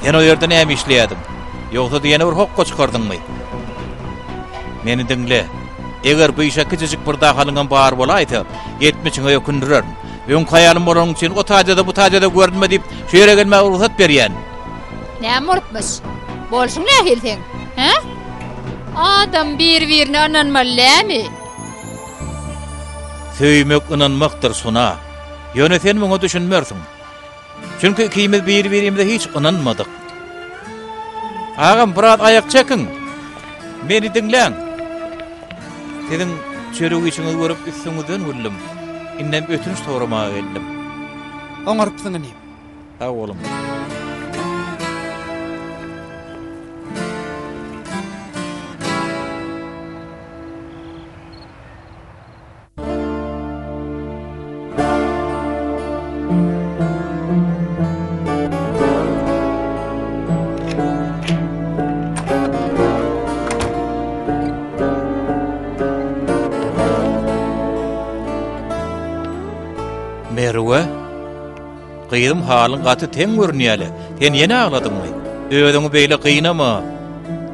Sen o ýerde näme işleýärdiň? Ýogsa-da ýene bir hokga çykardyňmy? Meni diňle. Eger bu işe kiçijik bir dahalyňam bar bolaýsa, etmişiňe ökündirerin. Öňki aýalym bolanyň üçin o taýda-da, bu taýda-da görünme diýip, şu ýere gelmäge rugsat berýän. Näme bolupmyş? Bolşuň nähili seň? Hä? Adam bir-birine ynanmaly dämi? Söýmek ynanmakdyr, Sona. Ýöne sen muňa düşünmersiň. Çünki ikimiz bir-birimize hiç ynanmadyk. Agam, biraz aýak çekiň. Meni diňläň. Siziň çörek işiňizi görüp üstüňizden güldüm. Indem ötünç soramaga geldim. Oňarypsyň inim. Sag boluň. Merwe. Gyzym halyň gaty teň görünýäle. Sen ýene agladyňmy? Özüňi beýle gynama.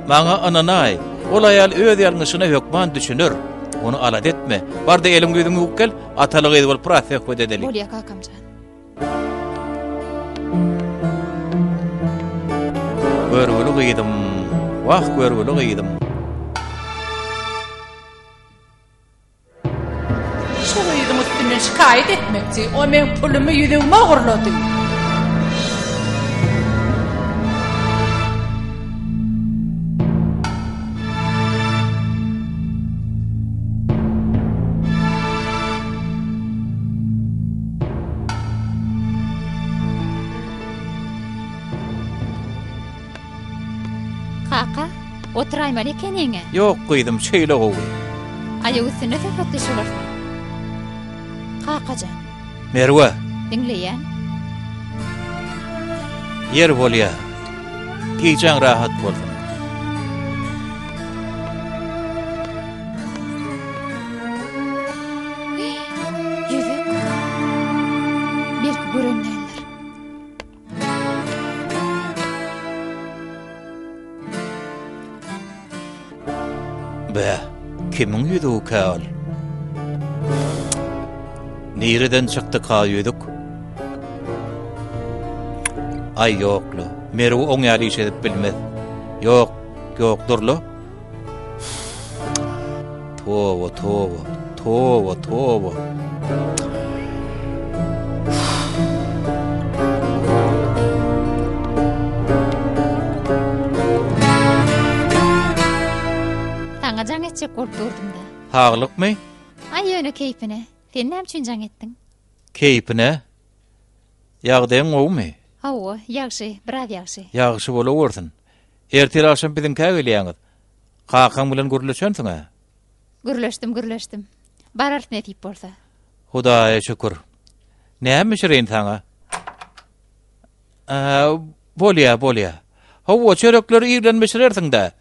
Maňa ynanaý, ol aýal öz ýalňyşyna hökman düşüner. Ony alada etme. Bar-da eliňi ýüzüňi ýuwup gel, ataly-gyz bolup biraz söhbet edeli. Bolýa kakamjan. Görgüli gyzym, wah görgüli gyzym. Şu gyzyň üstünden şikaýat etmekçi. O meň pulumy, ýüzügimi ogurlady. Kaka, oturaýmaly ekeniň-ä. Ýok, gyzym, şeýle gowy. Aýak üstünde söhbetdeş bolarsyň. Kakajan. Merwe. Diňleýän. Ýer bolýa. Gijäň rahat bolsun. Ýüzük. Belki gören däldir. Bä, kimiň ýüzügikä ol? Nireden çykdyka ýüzük? Aý ýok-la, Merw oň ýaly iş edip bilmez. Ýok, ýok, dur-la. Toba, toba, toba, toba. Saňa jaň etjek bolup durdum-da. Saglykmy? Aý ýöne keýpine. Sen näme üçin jaň etdiň? Keýpine? Ýagdaýyň gowumy? Hawa, ýagşy, biraz ýagşy. Ýagşy bolawersin. Ertir agşam biziňkä gelýäňiz. Kakaň bilen gürleşensiň-ä? Gürleşdim, gürleşdim. Bararys nesip bolsa. Hudaýa şükür. Näme bişireýin saňa? Bolýa, bolýa. Hawa, çörekleri irden bişirersiň-dä.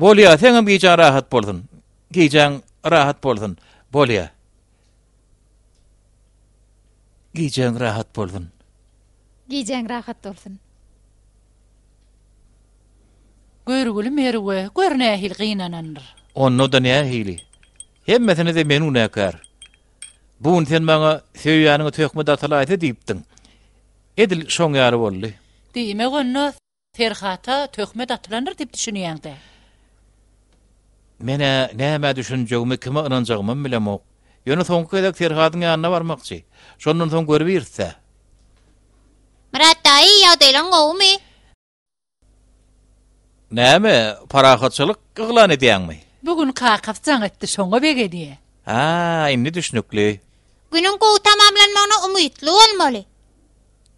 Bolýa, seňem gijäň rahat bolsun. Gijäň rahat bolsun. Bolýa. Gijäň rahat bolsun. Gijäň rahat bolsun. Görgüli Merwe, gör nähili gynanandyr. Onda-da nähili? Hemmesine-de men günäkär. Bu gün sen maňa söýýäniňe töhmet atylaýsa diýipdiň. Edil şoň ýaly boldy. Diýmek onda Ferhata töhmet atylandyr diýip düşünýäň-dä? Men-ä nämä düşünjegimi, kime ynanjagymam bilemok. Ýöne soňky gezek Ferhadyň ýanyna barmakçy. Şondan soň görübiris-dä. Myrat daýy, ýagdaýlaň gowumy? Näme, parahatçylyk yglan edýäňmi? Bu gün kakasy jaň etdi, şoňa begenýä. Hä, indi düşnükli. Günüň gowy tamamlanmagyna umytly bolmaly.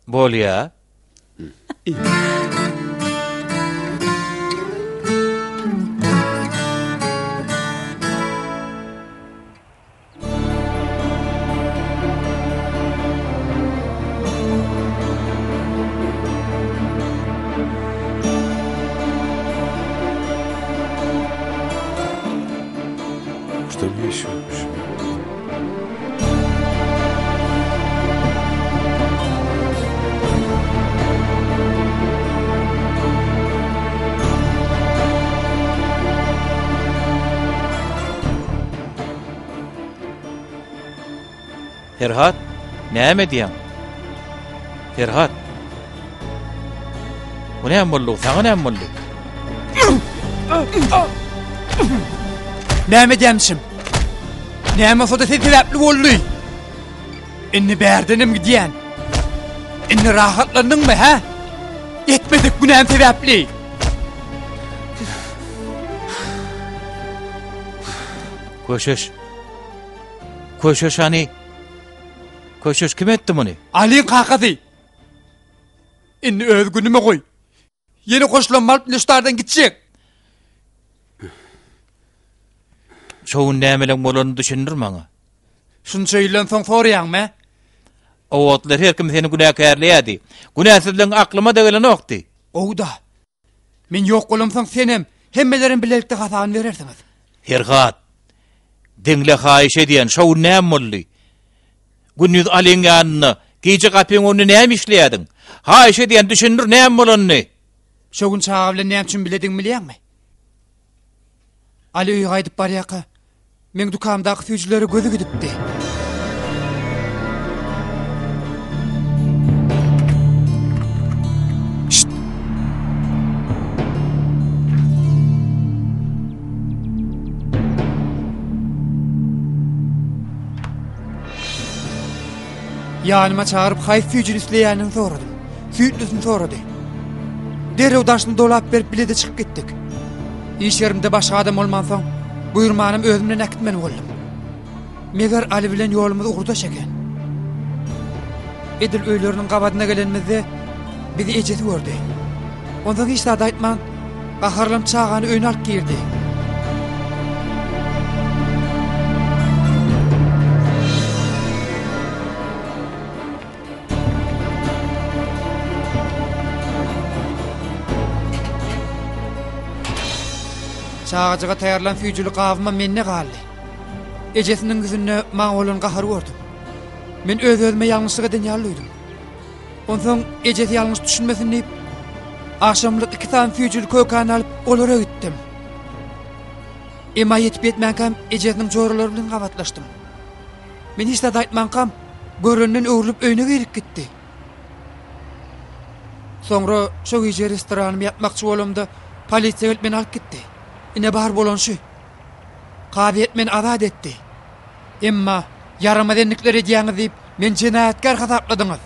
Bolýa. Şurada ne iş varmış? Perhat, näme edýäň? Perhat. Bu näme boldy? Saňa näme boldy? Näme edýämişim? Näme bolsa-da sen sebäpli boldy. Indi bärdenem gidýän. Indi rahatlandyňmy, hä? Etmedik günäm sebäpli. Köşeş. Köşeş hany. Köşeş kim etdi muny? Alyň kakasy. Indi öz günüme goý. Ýene goşulan mal bilen şu tardan gitjek. Şo gün nämeleň bolanyny düşündir maňa. Şunça ýyldan soň soraýaňmy? O wagtlar her kim seni günäkärleýärdi. Günäsizligiň aklyma-da gelenokdy. Gowy-da. Men ýok bolamsoň senem, hemmelerem bilelikde hasabyny berersiňiz. Perhat, diňle haýyş edýän, şo gün näme boldy? Gündiz Alyň ýanynda, gije gapyň öňünde näme işleýärdiň? Haýyş edýän, düşündir näme bolanyny? Şo gün çaga bilen näme üçin biledigimi bilýäňmi? Aly öýe gaýdyp barýarka, Meň dükandaky süýjülere gözi gidipdi. Şşt! Ýanyma çagyryp haýsy süýjüni isleýänini soradym. Süýtlisini sorady. Derrew daşyny dolap berip bilede çykyp gitdik. Iş ýerimde başga adam bolmansoň, buýurmanam özüm bilen äkitmeli boldum. Meger Aly bilen ýolumyz ugurdaş eken. Edil öýleriniň gabadyna gelenimizde bizi ejesi gördi. Onsoň hiç zat aýtman, gaharlanyp çagany öýüne alyp girdi. Çagajyga taýýarlan süýjüli gabymam mende galdy. Ejesiniň ýüzünde maňa bolan gahary gördüm. Men öz-özüme ýalňyşlyk eden ýaly duýdum. Onsoň ejesi ýalňyş düşünmesin diýip, agşamlyk iki sany süýjüli kökäni alyp, olara gitdim. Emma ýetip-ýetmänkäm ejesiniň joralary bilen gabatlaşdym. Men hiç zat aýtmankam, görenden öwrülip öýüne girip gitdi. Soňra şo gije restoranymy ýapmakçy bolamda, polisiýa gelip meni alyp gitdi. Ine bar bolan şu. Kazyýet meni azat etdi. Emma ýaramaz endikler edýäňiz diýip, meni jenaýatkär hasapladyňyz.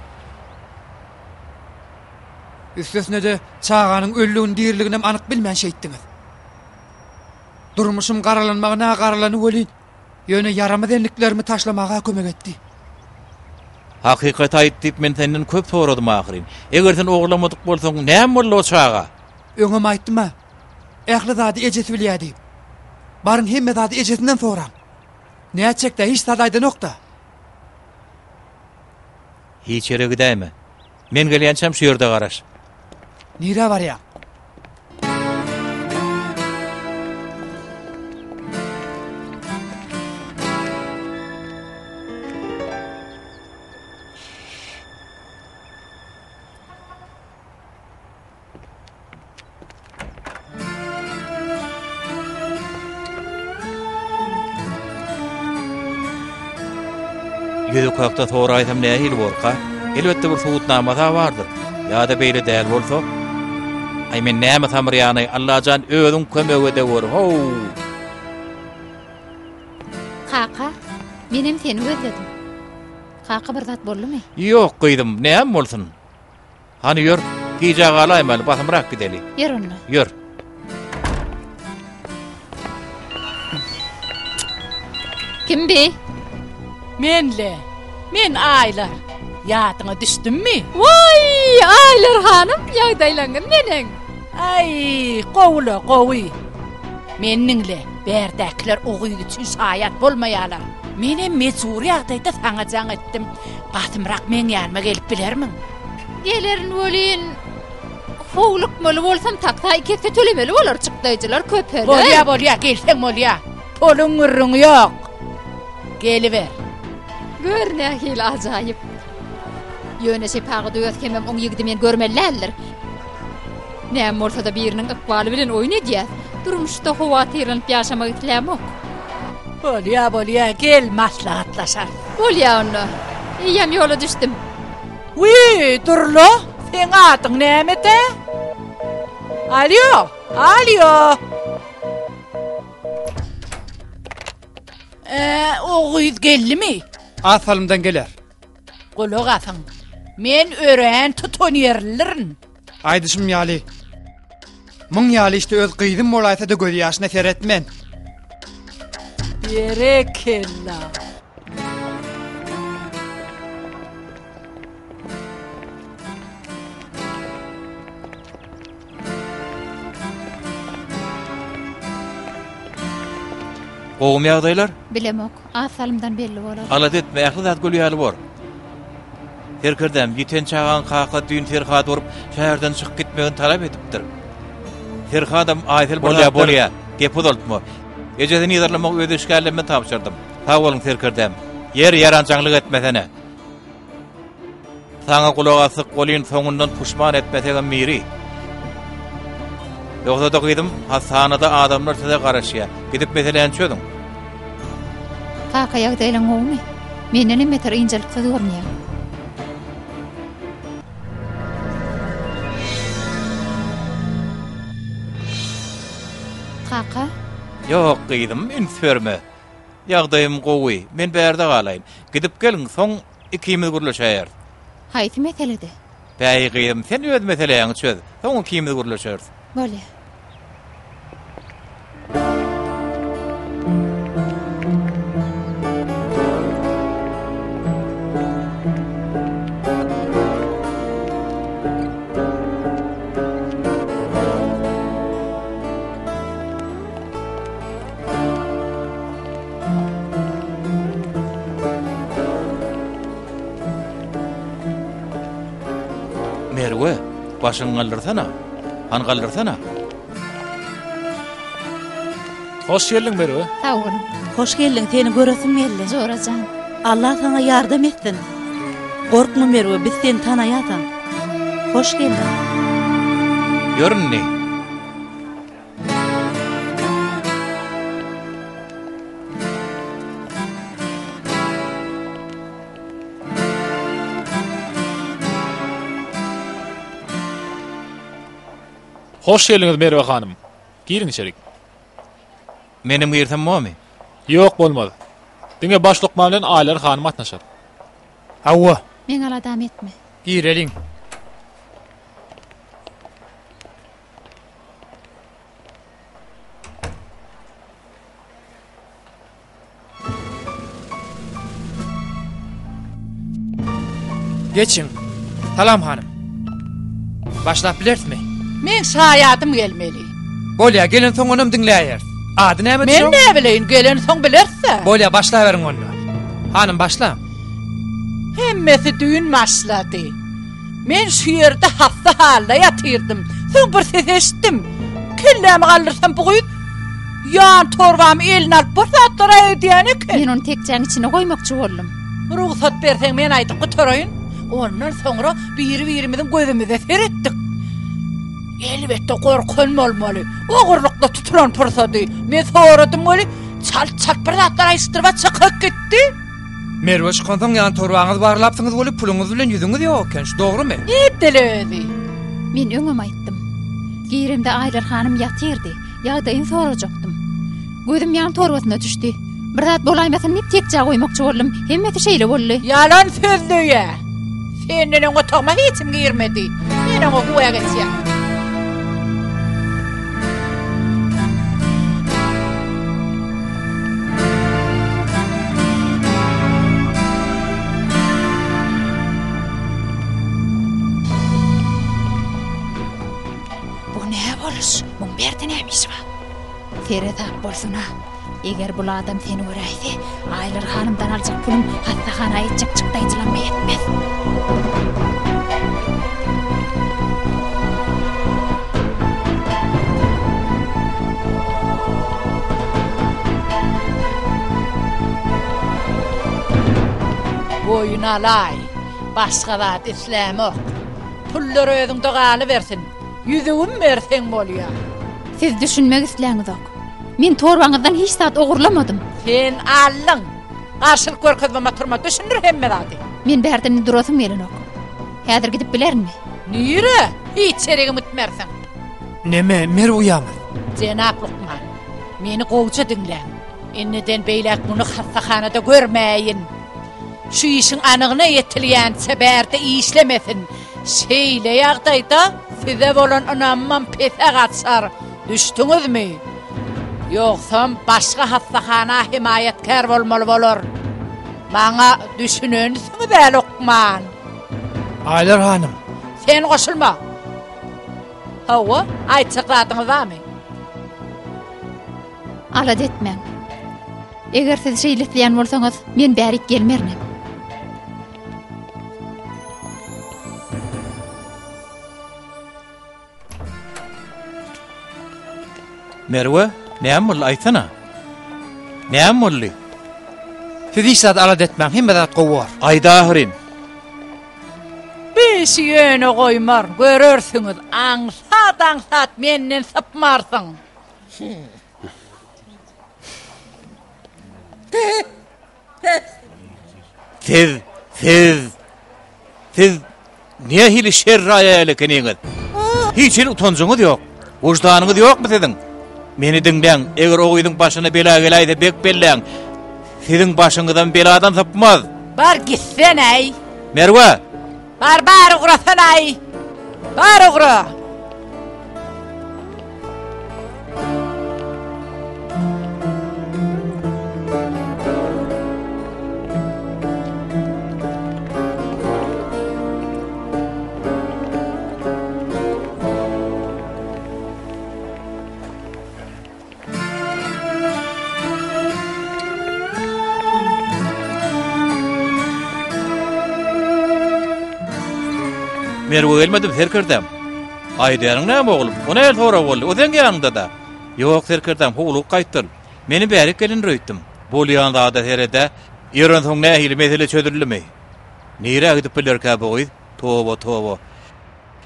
Üstesine-de çaganyň ölüligini-diriliginem anyk bilmän şeýtdiňiz. Durmuşym garalanmagyna garalany welin, Ýöne ýaramaz endiklerimi taşlamaga kömek etdi. Hakykaty aýt diýip men senden köp soradym ahyryn. Eger sen ogurlamadyk bolsaň, näme boldy o çaga? Öňem aýtdym-a, ähli zady ejesi bilýär diýip. Baryň hemme zady ejesinden soraň. Nätjek-dä, hiç zat aýdanok-da. Hiç ýere gidäýme. Men gelýänçäm şu ýerde garaş. Nirä barýaň? Ýüzük hakda soraýsam nähili borka? Elbetde bir subutnamasy-a bardyr. Ýa-da beýle däl bolsa? Aý men näme samyrýanaý, Allajan özüň kömek edewür, how! Kaka, menem seni gözledim. Kaka bir zat boldumy? Ýok gyzym, näme bolsun? Hany ýör, gijä galaýmaly, basymrak gideli. Ýör onda. Ýör. Kim bi? Men-le. Men Aýlar. Ýadyňa düşdümmi? Waý, Aýlar hanym, ýagdaýlaňyz neneň? Aý, gowy-la, gowy. Meni diňle, bärdäkiler o gyz üçin şaýat bolmaýarlar. Menem mejbury ýagdaýda saňa jaň etdim. Basymrak meň ýanyma gelip bilermiň? Gelerin welin, howlukmaly bolsam taksa iki esse tölemeli bolar, çykdaýjylar köpeler. Bolýa, bolýa, gelseň bolýa. Poluň gürrüňi ýok. Geliber. Gör nähili ajaýyp. Ýöne şepagat uýasy hemem oň ýigidi men görmeli däldir. Näme bolsa-da biriniň ykbaly bilen oýun edýäs. Durmuşda howatyrlanyp ýaşamak islämok. Bolýa, bolýa, gel maslahatlaşarys. Bolýa onda. Eýýäm ýola düşdüm. Wiý, dur-la, seň adyň näme-dä? Alýo, alýo! Ä, o gyz geldimi? Az salymdan geler. Gulak asyň. Men örän tutanýerlidirin. Aýdyşym ýaly, muň ýaly işde öz gyzym bolaýsa-da gözýaşyna seretmen. Berekella. Gowumy ýagdaýlar? Bilemok. Az salymdan belli bolar. Alada etme, ähli zat gül ýaly bor. Serkerdäm, ýiten çagaň kaka düýn Ferhady urup, şäherden çykyp gitmegini talap edipdir. Ferhadam Aýsel bir Bolýa, bolýa. Gep uzaltma. Ejesini yzarlamagy öz işgärlerime tabşyrdym. Sag boluň, serkerdäm. Ýeri, ýaranjaňlyk etmesene. Saňa gulak asdyk welin soňundan puşman etmesegem miri. Ýogsa-da gyzym, hassahanada adamlar size garaşýar. Gidip meseläni çözüň. Kaka ýagdaýlaň gowumy? Mendenem beter ynjalyksyz görünýäň. Kaka? Ýok gyzym, üns berme. Ýagdaýym gowy. Men bärde galaýyn. Gidip geliň, soň Ikimiz gürleşäýeris. Haýsy meselede? Bäý gyzym, sen öz meseläňi çöz, soň ikimiz gürleşeris. Bolýa. Merwe, başyňy galdyrsana. Hany galdyrsana. Hoş geldiň Merwe. Sag boluň. Hoş geldiň, seni göresim geldi. Jora jan. Allah saňa ýardam etsin. Gorkma Merwe, biz seni tanaýasam. Hoş geldiň. Ýör indi. Hoş geldiňiz Merwe hanym. Giriň içerik. Menem girsem bormy? Ýok bolmaz. Diňe baş lukman bilen Aýlar hanym gatnaşar. Hawa. Meň aladamy etme. Gireliň. Geçiň. Salam hanym. Başlap bilerismi? Meň şaýadym gelmeli. Bolýa, gelensoň onam diňläýeris. Ady näme Men näbileýin, gelensoň bileris-dä. Bolýa, başlaberiň onda. Hanym, başlaň. Hemmesi düýn başlady. Men şu ýerde hassa halda ýatyrdym. Soň bir ses eşitdim. Kellämi galdyrsam bu gyz ýan torbamy eline alyp bir zatlar edýän eken. Men ony tekjäň içine goýmakçy boldum. Rugsat berseň men aýdyp gutaraýyn. Ondan soňra biri-birimiziň gözümize seretdik. Elbetde gorkan bolmaly. Ogurlykda tutulan pursady. Men soradym weli, çalt-çalt bir zatlar aýdyşdyryp çykyp gitdi. Merwe çykansoň ýan torbaňyzy barlapsyňyz weli puluňyz bilen ýüzüňiz ýok eken, şu dogrumy? Edil özi. Men öňem aýtdym. Giremde Aýlar hanym ýatyrdy. Ýagdaýyny sorajakdym. Gözüm ýan torbasyna düşdi. Bir zat bolaýmasyn diýip tekjä goýmakçy boldum. Hemmesi şeýle boldy. Ýalan sözleýä. Senden öň otagyma hiç kim girmedi. Men oňa güwä geçýän. Bu nä boluş? Muň berde näme işi bar? Seresap bolsana. Eger bul adam seni göräýse, Aýlar hanymdan aljak pulum hassahana etjek çykdaýjylaryma ýetmez. Boýun alaý. Başga zat islämok. Pullar özüňde galybersin. Ýüzügimi berseň bolýar. Siz düşünmek isläňizok. Men torbaňyzdan hiç zat ogurlamadym. Sen aldyň. Garşylyk görkezmem oturma, düşündir hemme zady. Men bärde indi durasym gelenok. Häzir gidip bilerinmi? Nirä? Hiç ýere gitmersiň. Neme, Merw uýamyz? Jenap lukman, meni gowja diňläň. Indiden beýläk muny hassahanada görmäýin. Şu işiň anygyna ýetilýänçä bärde işlemesin. Şeýle ýagdaýda size bolan ynamymam pese gaçar. Düşdüňizmi? Ýogsam başga hassahana hemaýatkär bolmaly bolar. Maňa düşünensiňiz-ä, lukman? Aýlar hanym. Sen goşulma. Hawa, aýtjak zadyňyz barmy? Alada etmäň. Eger siz şeýle isleýän bolsaňyz, men bärik gelmerinem. Merwe, näme boldy aýtsana? Näme boldy? Siz hiç zat alada etmäň, hemme zat gowy bor. Aýt ahyryn. Bir işi ýöne goýmaryn, görersiňiz, aňsat-aňsat menden sypmarsyň. Siz, siz, siz nähili şerraý aýal ekeniňiz? Hiç hili utanjyňyz ýok. Wyždanyňyz ýokmy siziň? Meni diňläň, eger o gyzyň başyna bela geläýse bek belläň. Siziň başyňyzam beladan sypmaz. Bar gitsen-äý. Merwe! Bar bar ugrasana-aý. Bar ugra. Merwe gelmedim serkerdäm. Aýdýanyň näme oglum? O nähili sorag boldy? O seň ýanyňda-da. Ýok serkerdäm, howlugyp gaýtdyl. Meni bärik gelendir öýtdüm. Bolýan zada sered-ä. Ýörensoň nähili mesele çözüldimi? Nirä gidip bilerkä bu gyz? Toba, toba.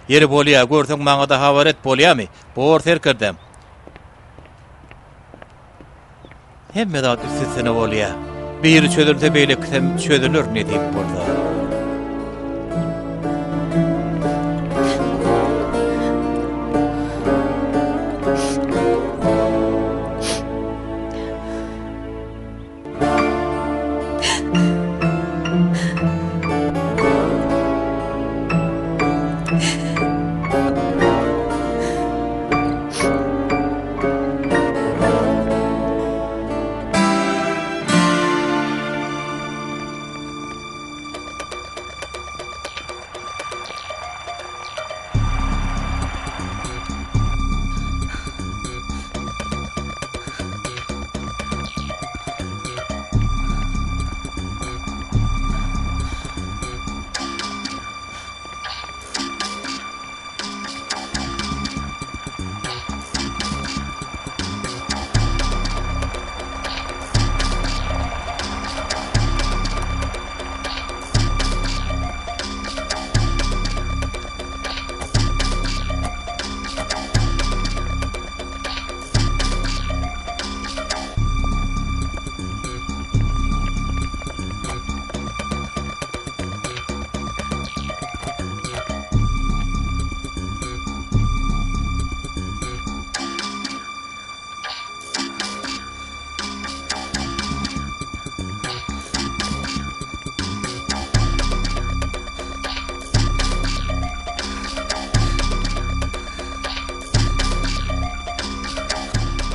Ýeri bolýa, görseň maňa-da habar et, bolýamy? Bor serkerdäm. Hemme zat üst-üstüne bolýa. Biri çözülse beýlekisem çözüler nesip bolsa.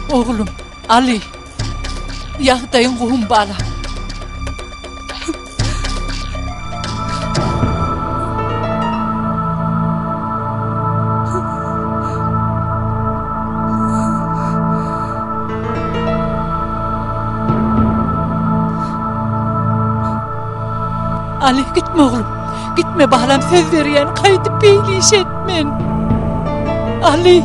Oglum, Aly. Ýagdaýyň gowumy balam? Aly gitme oglum. Gitme balam söz berýän gaýdyp beýle iş etmen. Aly.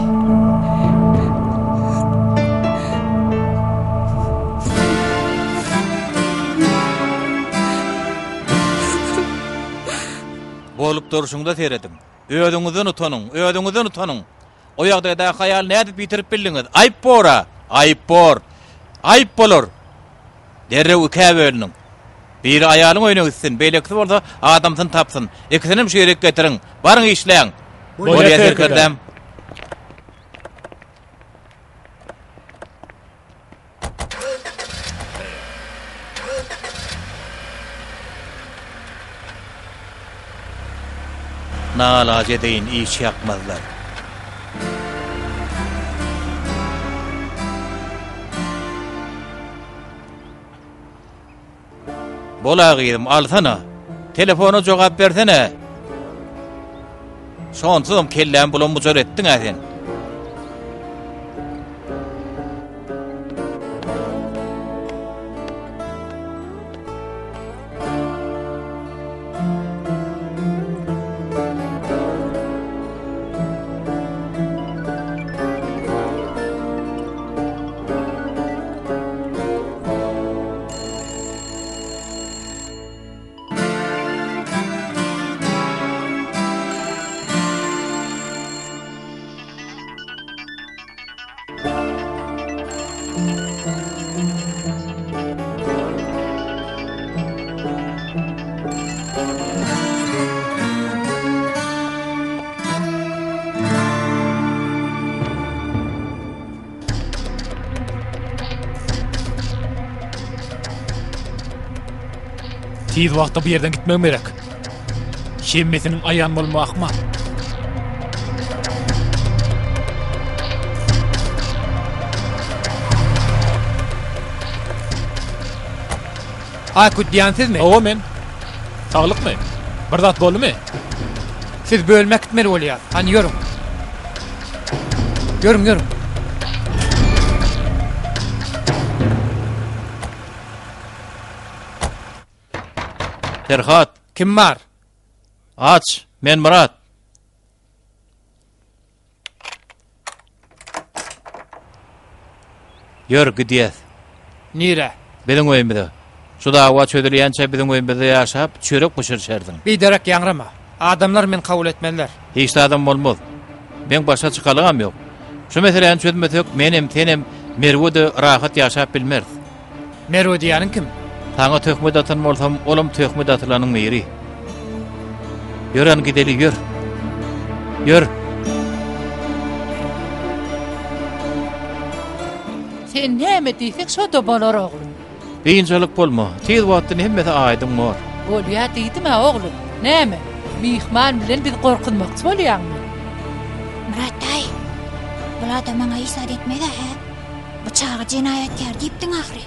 Bolup durşuňda serediň. Özüňizden utanyň, özüňizden utanyň. O ýagdaýdaky aýaly nädip ýitirip bildiňiz? Aýyp bor-a! Aýyp bor! Aýyp bolar! Derrew ikä bölüniň. Biri aýalyň öýüne gitsin, beýlekisi bolsa adamsyny tapsyn. Ikisinem şu ýerik getiriň. Baryň işläň! Bolýa serkerdäm. Nalaç edeýin iş ýakmazlar. Bol-a gyzym, alsana. Telefona jogap bersene. Şonsuzam kellämi bulam-bujar etdiň-ä sen. Tiz wagtda bu ýerden gitmegim gerek. Hemmesiniň aýan bolmagy ahmal. Aýkut diýýän sizmi? Hawa men. Saglykmy? Bir zat boldumy? Siz bölüme äkitmeli bolýas. Hany ýörüň. Ýörüň, ýörüň. Perhat. Kim bar? Aç, men Myrat. Ýör, gidýäs. Nirä? Biziň öýümize. Şu dawa çözülýänçä biziň öýümizde ýaşap, çörek bişirişersiň. Biderek ýaňrama. Adamlar meni kabul etmezler. Hiç zadam bolmaz. Meň başga çykalgam ýok. Şu meseläni çözmesek, menem, senem, Merwe-de rahat ýaşap bilmeris. Merwe diýýäniň kim? Saňa töhmet atan bolsam, olam töhmet atylanyň biri. Ýör hany gideli, ýör. Ýör. Sen näme diýseň şo-da bolar oglum. Biynjalyk bolma, tiz wagtdan hemmesi aýdyň bor. Bolýa diýdim-ä oglum. Näme, myhman bilen bizi gorkuzmakçy bolýaňmy? Myrat daýy, bul adam maňa hiç zat etmez-ä, hä? Bu çaga jenaýatkär diýipdiň ahyry.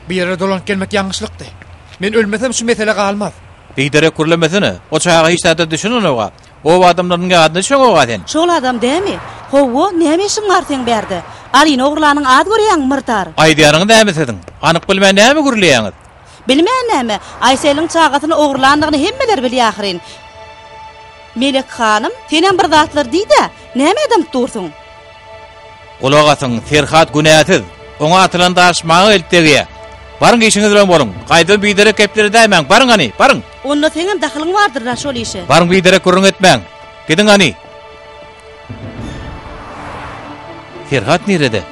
Bu ýere dolanyp gelmek ýalňyşlykdy. Men ölmesem şu mesele galmaz. Biderek gürlemesene. O çaga hiç zada düşünenok-a. Oba adamlarynyň ýadyna düşeňok-a sen. Şol adam dämi? Hawa, näme işiň bar seň bärde? Alyny ogurlanyň az görýäňmi, myrdar? Aýdýanyňyz näme siziň? Anyk bilmän näme gürleýäňiz? Bilmän näme? Aýseliň çagasyny ogurlandygyny hemmeler bilýär ahyryn. Melek hanym, senem bir zatlar diý-dä, nämä dymyp dursuň? Gulak asyň, Ferhat günäsiz. Oňa atylan daş maňa gelip degýär. Baryň işiňiz bilen boluň. Gaýdybam biderek gepler edäýmäň. Baryň hany, baryň! Onda seňem dahylyň bardyr-la şol işe. Baryň biderek gürrüň etmäň. Gidiň hany. Ferhat nirede?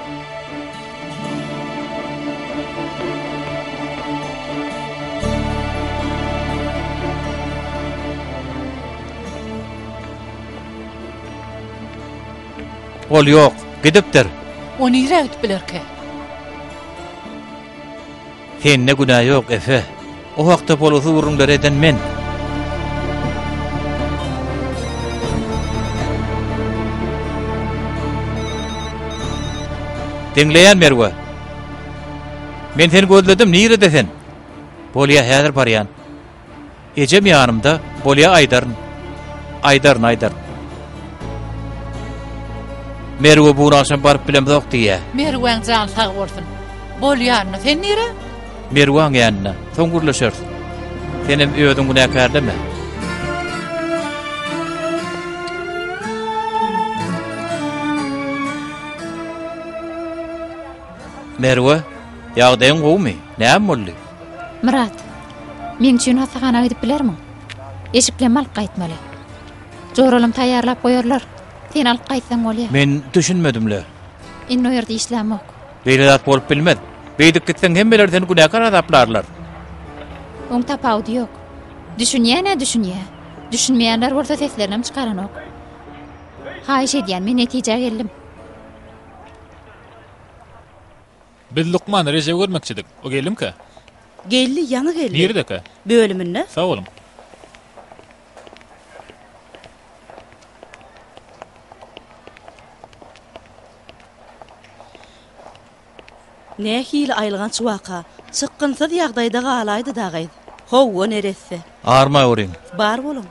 Ol ýok, gidipdir. O nirä gidip bilerkä? Sende günä ýok, Efe. O hakda bolgusyz gürrüňleri eden men. Diňleýän Merwe. Men seni gözledim, nirede sen? Bolýa, häzir barýan. Ejem ýanymda, bolýa aýdaryn. Aýdaryn, aýdaryn. Merwe bu gün agşam baryp bilemzok diýýä. Merwäň jany sag bolsun. Bolýanyny sen nire? Merwaň ýanyna. Soň gürleşeris. Senem özüň günäkärleme. Merwe, ýagdaýyň gowumy? Näme boldy? Myrat, meň üçin hassahana gidip bilermiň? Eşiklerimi alyp gaýtmaly. Joralam taýýarlap goýarlar. Sen alyp gaýtsaň bolýar. Men düşünmedim-le. Indi o ýerde işlämok. Beýle zat bolup bilmez. Beýdip gitseň hemmeler seni günäkär hasaplarlar. Oň tapawudy ýok. Düşünýän-ä düşünýär. Düşünmeýänler bolsa seslerinem çykaranok. Haýyş edýän, men netijä geldim. Biz lukman Rejebi görmekçidik. O geldimikä? Geldi, ýaňy geldi. Niredekä? Bölüminde. Sag boluň. Nähili aýylganç waka. Çykgynsyz ýagdaýda galaýdy dagy. Hawa, neresse. Arma görüň. Bar boluň.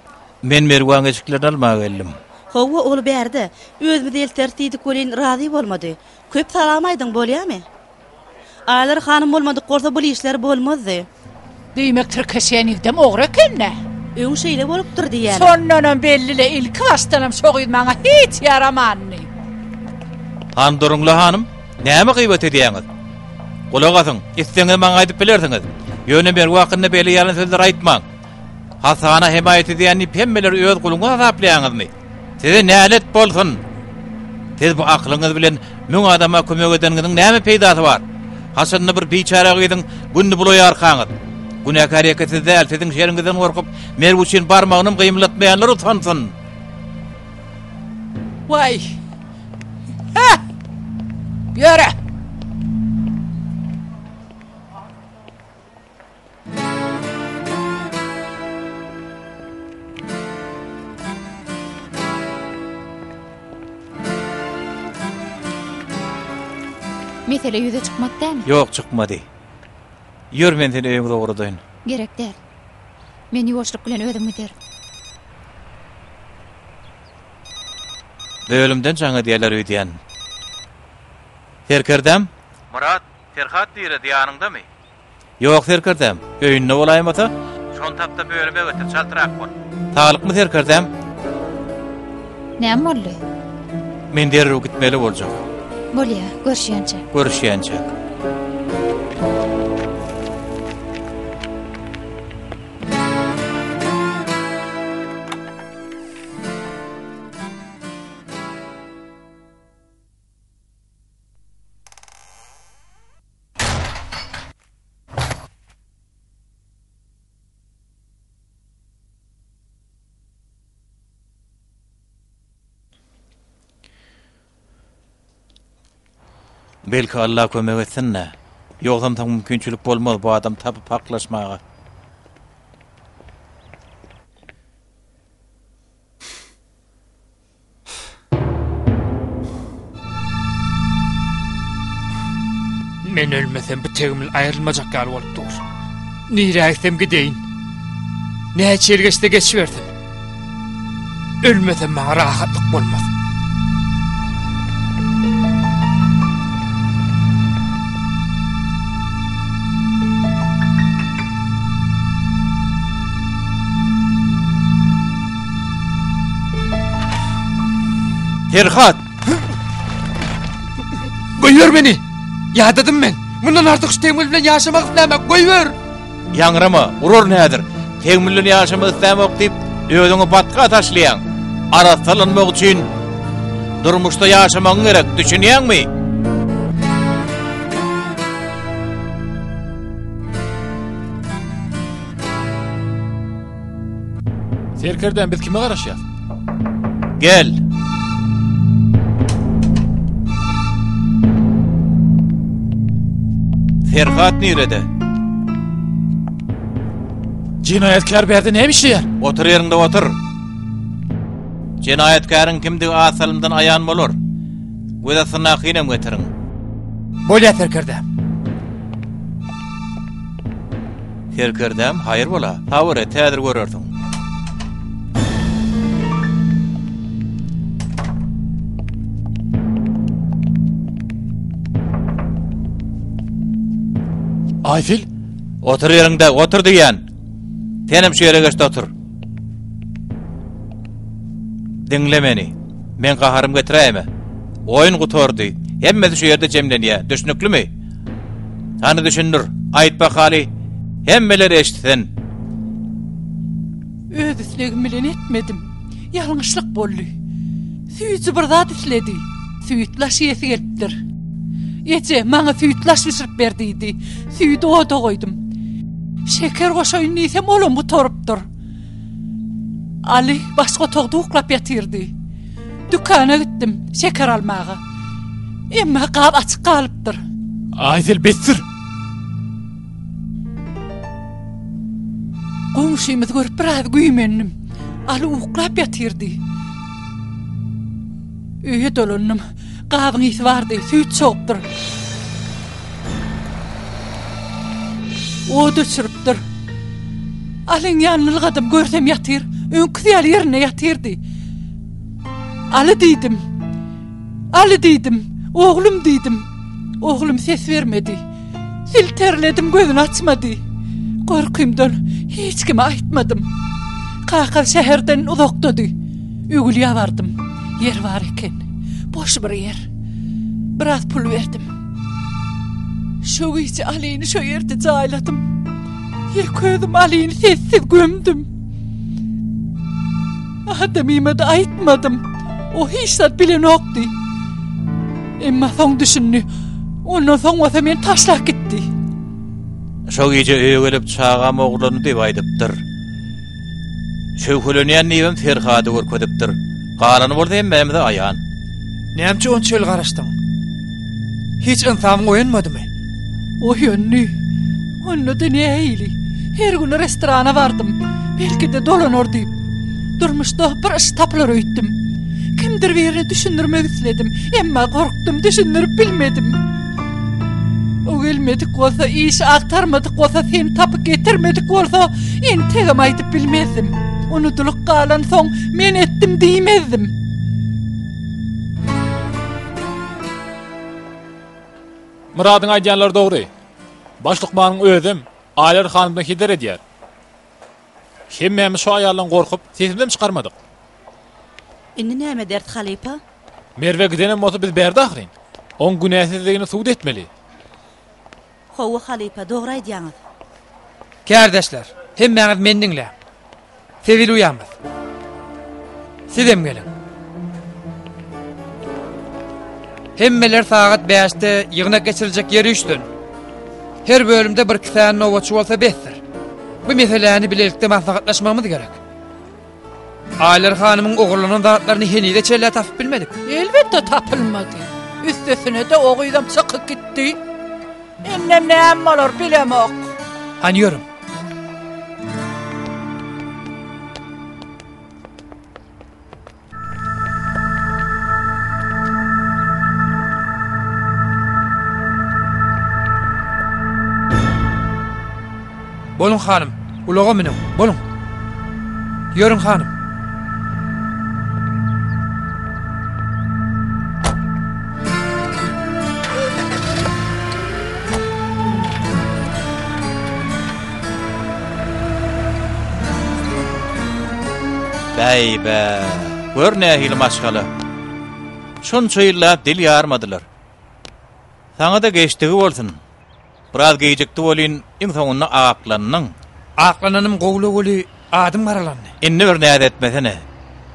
Men Merwaň eşiklerini almaga geldim. Hawa, ol bärde. Özümiz elteris diýdik welin, razy bolmady. Köp salam aýdyň, bolýamy? Aýlar hanym bolmadyk bolsa bul işler bolmazdy. Diýmek tirkeşýän ýigdem ogry eken-dä. Öň şeýle bolupdyr diýýäler. Şondanam belli-le, ilki başdanam şo gyz maňa hiç ýaramandy. Han duruň-la hanym, näme gybat edýäňiz? Gulak asyň, isleseňiz maňa aýdyp bilersiňiz. Ýöne Merw hakynda beýle ýalan sözler aýtmaň. Hasana hemaýat edýän diýip hemmeleri öz guluňyz hasaplaýaňyzmy? Size nälet bolsun! Siz bu aklyňyz bilen müň adama kömek edeniňiziň näme peýdasy bar? Haçanda bir biçäre gyzyň gününi bulaýarkaňyz. Günäkär ýeke siz däl, siziň şeriňizden gorkup, Merw üçin barmagynam gymylatmaýanlar utansyn! Waý! Hä! Ýöre! Mesele ýüze çykmady dämi? Ýok, çykmady. Ýör, men seni öýüňize ugradaýyn. Gerek däl. Men ýuwaşlyk bilen özüm giderin. Bölümden jaň edýärler öýdýän. Serkerdäm? Myrat, Perhat nirede, ýanyňdamy? Ýok, serkerdäm. Öýünde bolaýmasa? Şony tap-da bölüme getir, çaltrak bol. Saglykmy, serkerdäm? Näme boldy? Men derrew gitmeli boljak. Bolýa, görüşýänçäk. Görüşýänçäk. Belki Allah kömek etsin-dä. Ýogsam soň mümkinçilik bolmaz bu adamy tapyp haklaşmaga. Men ölmesem bu tegmil aýrylmajak ýaly bolup dur. Nirä gitsem gideýin. Näçe ýyl geçse geçibersin. Ölmesem maňa rahatlyk bolmaz. Perhat! Goýber meni! Ýadadym men. Mundan artyk şu tegmil bilen ýaşamak islämok. Goýber! Ýaňrama, uraryn häzir. Tegmil bilen ýaşamak islämok diýip, özüňi batga taşlaýaň. Arassalanmak üçin durmuşda ýaşamagyň gerek, düşünýäňmi? Serkerdäm biz kime garaşýas? Gel. Ferhat nirede? Jenaýatkär bärde näme işleýär? Otur ýeriňde otur. Jenaýatkäriň kimdigi az salymdan aýan bolar. Göz astyndakynam getiriň. Bolýa serkerdäm. Serkerdäm, haýyr bola. Sabyr et, häzir görersiň. Aýsel! Otur ýeriňde, otur diýýän. Senem şu ýere geç-de otur. Diňle meni. Meň gaharym getiräýme. Oýun gutardy. Hemmesi şu ýerde jemlenýär. Düşnüklimi? Hany düşündir. Aýt bakaly. Hemmeler eşitsin. Öz islegim bilen etmedim. Ýalňyşlyk boldy. Süýji bir zat isledi. Süýtlaş iýesi gelipdir. Eje, maňa süýtlaş bişirip ber diýdi. Süýdi oda goýdum. Şeker goşaýyn diýsem, olam gutarypdyr. Aly başga otagda uklap ýatyrdy. Dükana gitdim şeker almaga. Emma gap açyk galypdyr. Aýsel besdir. Goňşymyzy görüp biraz güýmendim. Aly uklap ýatyrdy. Öýe dolandym. Gabyň ysy bardy, süýt çogupdyr. Ot öçüripdir. Alyň ýanyna ylgadym, görsem ýatyr. Öňküsi ýaly ýerinde ýatyrdy. Aly diýdim. Aly diýdim. Oglum diýdim. Oglum ses bermedi. Silterledim, gözüni açmady. Gorkymdan hiç kime aýtmadym. Kakam şäherden uzakdady. Öwülýä bardym. Ýer bar eken. Boş bir ýer. Biraz pul berdim. Şo gije Alyny şo ýerde jaýladym. Ýeke özüm Alyny sessiz gömdüm. Adamyma-da aýtmadym. O hiç zat bilenokdy. Emma soň düşündi. Ondan soň bolsa meni taşlap gitdi. Şo gije öýe gelip çagam ogurlandy diýip aýdypdyr. Şöwhelenýän diýibem Ferhady görkezipdir. Galany bolsa hemmämize aýan. Näme üçin onça ýyl garaşdyň? Hiç ynsabyň oýanmadymy? Oýandy. Onda-da nähili? Her gün restorana bardym. Belki-de dolanar diýip. Durmuşda bir yş tapylar öýtdüm. Kimdir birine düşündirmek isledim. Emma gorkdum, düşündirip bilmedim. O gelmedik bolsa, işi agtarmadyk bolsa, seni tapyp getirmedik bolsa, entegem aýdyp bilmezdim. Unudylyp galansoň, men etdim diýmezdim. Myradyň aýdýanlary dogry. Baş lukmanyň özem Aýlar hanymdan heder edýär. Hemmämiz şo aýaldan gorkup, sesimizem çykarmadyk. Indi näme ederis, halypa? Merwe gidenem bolsa biz bärde ahyryn. Oň günäsizligini subut etmeli. Hawa, halypa, dogry aýdýaňyz. Kärdeşler, hemmäňiz meni diňläň. Sebil uýamyz. Sizem geliň. Hemmeler sagat bäşde ýygnak geçiriljek ýere üýşsün. Her bölümde birki sany nobatçy bolsa besdir. Bu meseläni bilelikde maslahatlaşmagymyz gerek. Aýlar hanymyň ogurlanan zatlaryny henize çenli tapyp bilmedik. Elbetde tapylmady. Üstesine-de o gyzam çykyp gitdi. Indem näme bolar bilemok. Hany ýörüň. Boluň hanym, ulaga münüň, boluň. Ýörüň hanym. Bäý-bä, gör nähili maşgala. Şunça ýyllap dil ýarmadylar. Saňa-da geçdigi bolsun. Biraz gijikdi welin, iň soňunda aklandyň. Aklananym gowula weli, adym garalandy. Indi bir näz etmesene.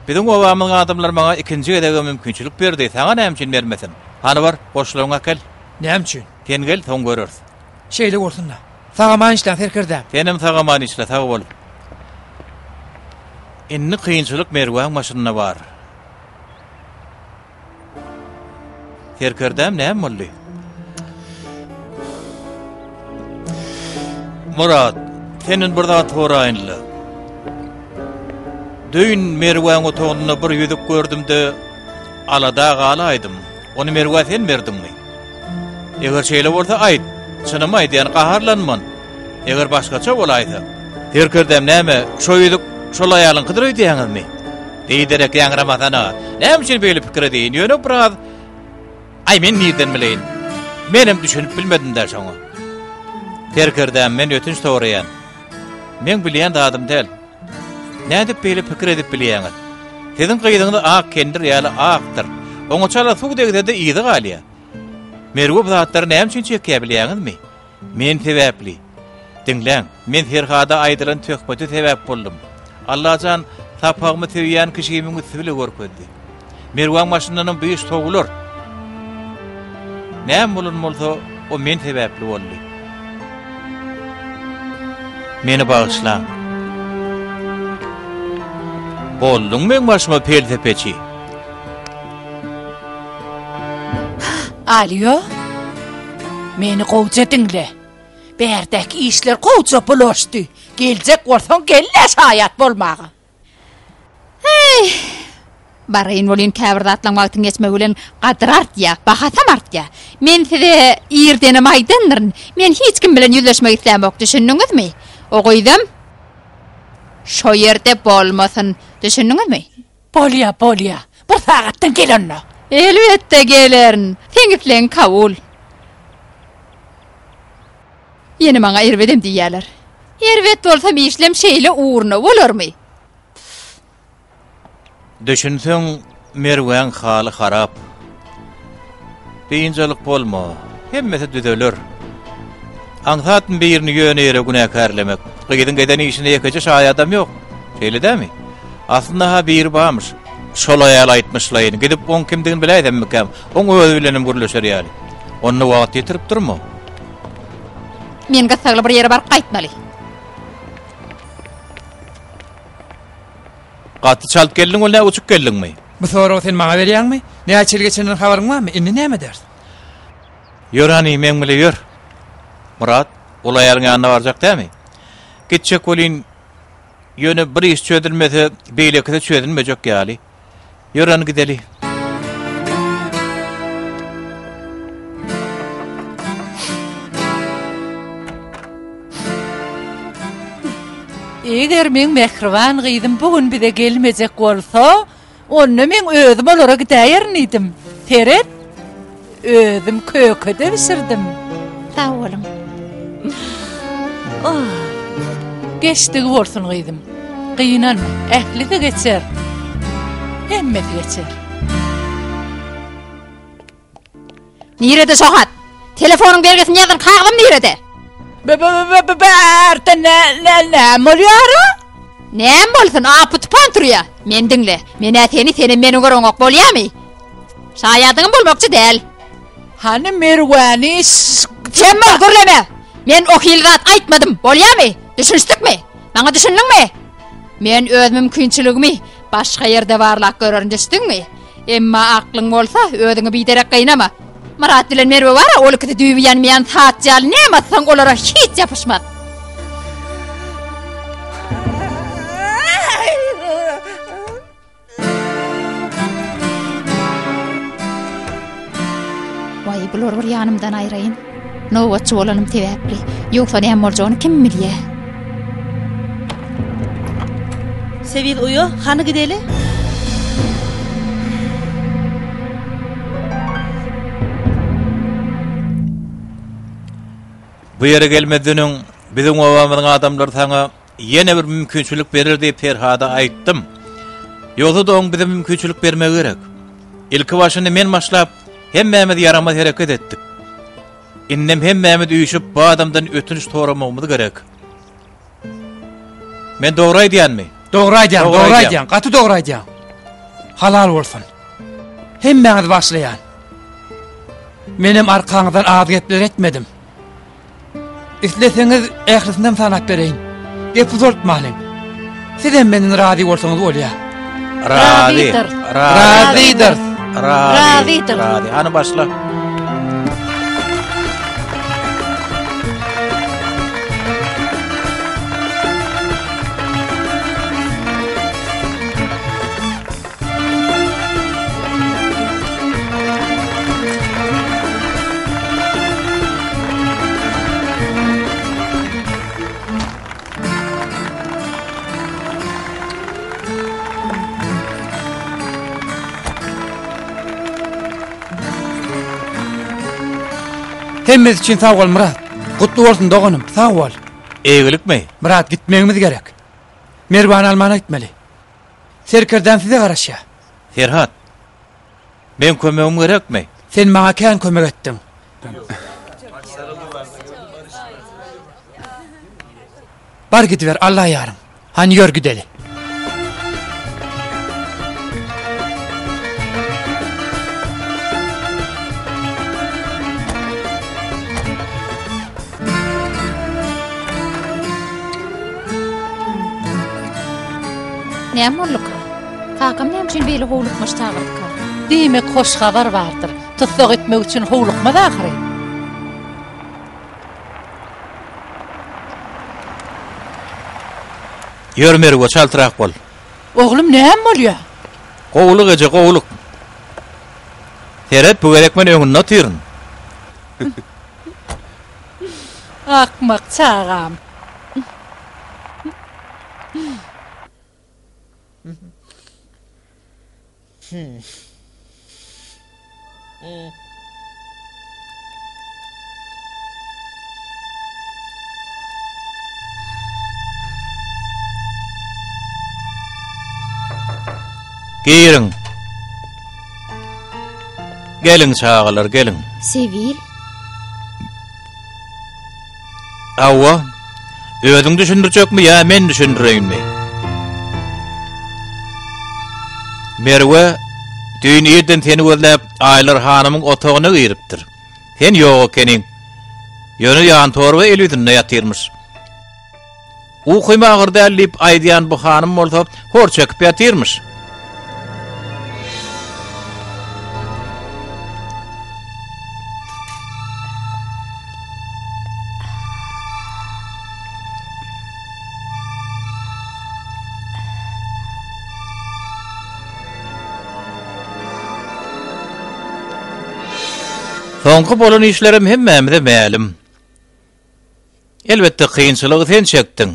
Biziň obamyzyň adamlary maňa ikinji gezegem mümkinçilik berdi, saňa näme üçin bermesin? Hany bar, goşlaryňy äkel. Näme üçin? Sen gel, soň göreris. Şeýle bolsun-da. Sag-aman işläň, serkerdäm. Senem sag-aman işle, sag bol. Indi kynçylyk Merwäň başynda bar. Serkerdäm näme boldy? Myrat, senden bir zat soraýyn-la. Düýn Merwäň otagynda bir ýüzük gördüm-de, alada galaýdym. Ony Merwä sen berdiňmi? Eger şeýle bolsa aýt. Çynymy aýdýan, gaharlanman. Eger başgaça bolaýsa. Serkerdäm näme, şo ýüzük şol aýalyňkydyr öýdýäňizmi? Biderek ýaňramasana. Näme üçin beýle pikir edeýin, ýöne biraz Aý men nirden bileýin. Menem düşünip bilmedim-dä şoňa. Serkerdäm men ötünç soraýan. Meň bilýän zadym däl. Nädip beýle pikir edip bilýäňiz? Siziň gyzyňyz ak kendir ýaly akdyr. Oňa çala suw degse-de yzy galýar. Merwe bu zatlary näme üçin çekýär bilýäňizmi? Men sebäpli. Diňläň, men Ferhada aýdylan töhmete sebäp boldum. Allajan sapagymy söýýän kişimiň üsti bile görkezdi. Merwaň başyndanam bu iş sowular. Näme bolan bolsa, o men sebäpli boldy. Meni bagyşlaň. Bolduň meň başyma pelsepeçi. Alýo. Meni gowja diňle. Bärdäki işler gowja bulaşdy. Geljek bolsaň gel-le şaýat bolmaga. Heý! Baraýyn welin käbir zatlaň wagtyň geçmegi bilen gadyry artýa, bahasam artýa. Men size irdenem aýdandyryn, men hiç kim bilen ýüzleşmek islämok, düşündiňizmi? O gyzam şo ýerde bolmasyn, düşündiňizmi? Bolýa, bolýa. Bir sagatdan gel onda. Elbetde gelerin. Seň islegiň kabul. Ýene maňa erbedem diýýäler. Erbet bolsam işlem şeýle ugruna bolarmy? Düşünseň Merwäň haly harap. Biynjalyk bolma, hemmesi düzeler. Aňsatmy birini ýöne ýere günäkärlemek? Gyzyň eden işine ýekeje şaýadam ýok. Şeýle dämi? Aslynda-ha biri barmyş. Şol aýal aýtmyşlaýyn, gidip oň kimdigini biläýsemmikäm, oň özi bilenem gürleşer ýaly. Onda wagt ýitirip durma. Men gyssagly bir ýere baryp gaýtmaly. Gaty çalt geldiň ol nä uçup geldiňmi? Bu soragy sen maňa berýäňmi? Näçe ýyl geçeninden habaryň barmy? Indi näme ederis? Ýör hany, meň bile ýör. Myrat, ol aýalyň ýanyna barjak dämi? Gitjek welin, ýöne bir iş çözülmese, beýlekisi çözülmejek ýaly. Ýör hany gideli. Eger meň mähriban gyzym bu gün bize gelmejek bolsa, onda meň özüm olara gidäýerin diýdim. Seret, özüm köke-de bişirdim. Sag boluň. Geçdigi bolsun gyzym. Gynanma, ählisi geçer. Hemmesi geçer. Nirede şo hat? Telefonyň belgisini ýazan kagyzym nirede? Bärde näme bolýar-a? Näme bolsun, apy-tupan turýa. Meni diňle, men-ä seni, senem meni göreňok, bolýamy? Şaýadyňam bolmakçy däl. Hany Merwäni Sem bol, gürleme! Men o hili zat aýtmadym, bolýamy? Düşünişdikmi? Maňa düşündiňmi? Men öz mümkinçiligimi başga ýerde barlap görerin, düşdüňmi? Emma aklyň bolsa, özüňi biderek gynama. Myrat bilen Merwe bar-a, ol ikisi düýbi ýanmaýan saat ýaly, näme atsaň olara hiç ýapyşmaz. Waý, bulary bir ýanymdan aýraýyn. Nobatçy bolanym sebäpli. Ýogsa näme boljagyny kim bilýär. Sevil uýa, hany gideli? Bu ýere gelmezden öň biziň obamyzyň adamlary saňa ýene bir mümkinçilik berer diýip Ferhada aýtdym. Ýogsa-da oň bize mümkinçilik bermegi gerek. Ilki başyny men başlap, hemmämiz ýaramaz hereket etdik. Indem hemmämiz üýşüp bu adamdan ötünç soramagymyz gerek. Men dogry aýdýanmy? Dogry aýdýaň, dogry aýdýaň, gaty dogry aýdýaň. Halal bolsun. Hemmäňizi bagyşlaýan. Menem arkaňyzdan az gepler etmedim. Isleseňiz ählisinem sanap bereýin. Gep uzaltmalyň. Sizem menden razy bolsaňyz bolýar. Razy. Razydyr. Razydyr. Razy. Hany başla. Hemmesi üçin sag bol, Myrat. Gutly bolsun, doganym, sag bol. Eýgilikmi? Myrat, gitmegimiz gerek. Merwany almana gitmeli. Serkerdäm size garaşýar. Serhat, meň kömegim gerekmi? Sen maňa kän kömek etdiň. Bar gidiber, Alla ýaryň. Hany ýör gideli. Näme bolduka? Kakam näme üçin beýle howlukmaç çagyrdyka? Diýmek hoş habar bardyr. Tussag etmek üçin howlukmaz ahyry. Ýör Merwe, çaltrak bol. Oglum näme bolýa? Gowulyk eje, gowulyk. Seret, bu gezek men öňünde otyryn. Akmak çagam. Giriň. Geliň çagalar, geliň. Sevil. Hawa. Özüň düşündirjekmi ýa men düşündireýinmi? Merwe düýn irden seni gözläp Aýlar hanymyň otagyna giripdir. Sen ýok ekeniň. Ýöne ýantorba el ýüzünde ýatyrmyş. Ukym agyr däl diýip aýdýan bu hanym bolsa hor çekip ýatyrmyş. Soňky bolan işlerem hemmämize mälim. Elbetde kynçylygy sen çekdiň.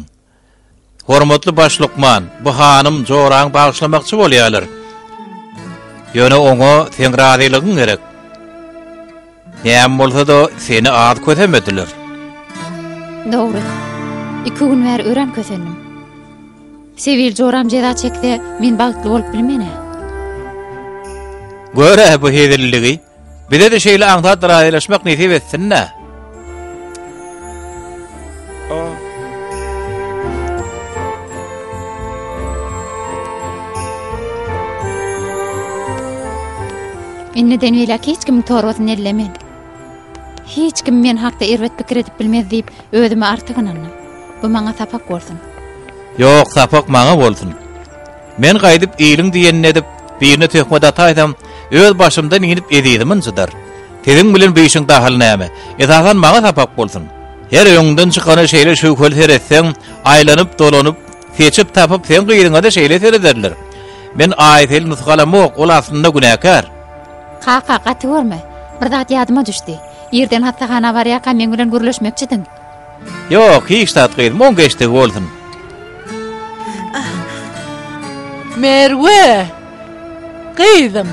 Hormatly baş lukman, bu hanym joraňy bagyşlamakçy bolýarlar. Ýöne oňa seň razylygyň gerek. Näme bolsa-da seni az kösemediler. Dogry. Iki gün bäri örän kösendim. Sewil joram jeza çekse, men bagtly bolup bilmen-ä. Gör-ä bu hezilligi. Bize-de şeýle aňsat razylaşmak nesip etsin-dä. Indiden beýläk hiç kimiň torbasyny ellemen. Hiç kim men hakda erbet pikir edip bilmez diýip, özüme artyk ynandym. Bu maňa sapak bolsun. Ýok, sapak maňa bolsun. Men gaýdyp iliň diýenini edip, birine töhmet ataýsam, öz başymdan inip ezizim ynjydar. Siziň bilen bu işiň dahyly näme? Esasan maňa sapak bolsun. Her öňüňden çykana şeýle şübheli seretseň, aýlanyp-dolanyp, seçip tapyp seň gyzyňa-da şeýle serederler. Men Aýseli nusga alamok, ol aslynda günäkär. Kaka, gaty görme. Bir zat ýadyma düşdi. Irden hassahana barýarka meň bilen gürleşmekçidiň. Ýok, hiç zat gyzym, oň geçdigi bolsun. Merwe! Gyzym!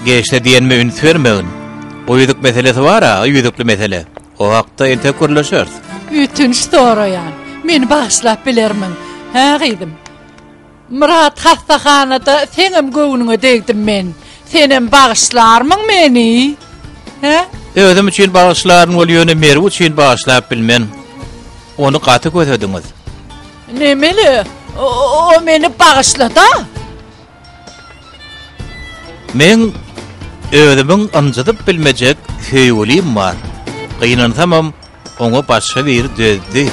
Geçse diýenime üns bermegin. Bu ýüzük meselesi bar-a, ýüzükli mesele. O hakda entek gürleşeris. Ötünç soraýan. Meni bagyşlap bilermiň? Hä, gyzym? Myrat hassahanada seňem göwnüňe degdim men. Senem bagyşlarmyň meni? Hä? Özüm üçin bagyşlaryn weli ýöne Merw üçin bagyşlap bilmen. Ony gaty kösediňiz. Nemeli? O meni bagyşlada. Meň özümiň ynjydyp bilmejek söýgülim bar. Gynansamam oňa başga biri dözdi.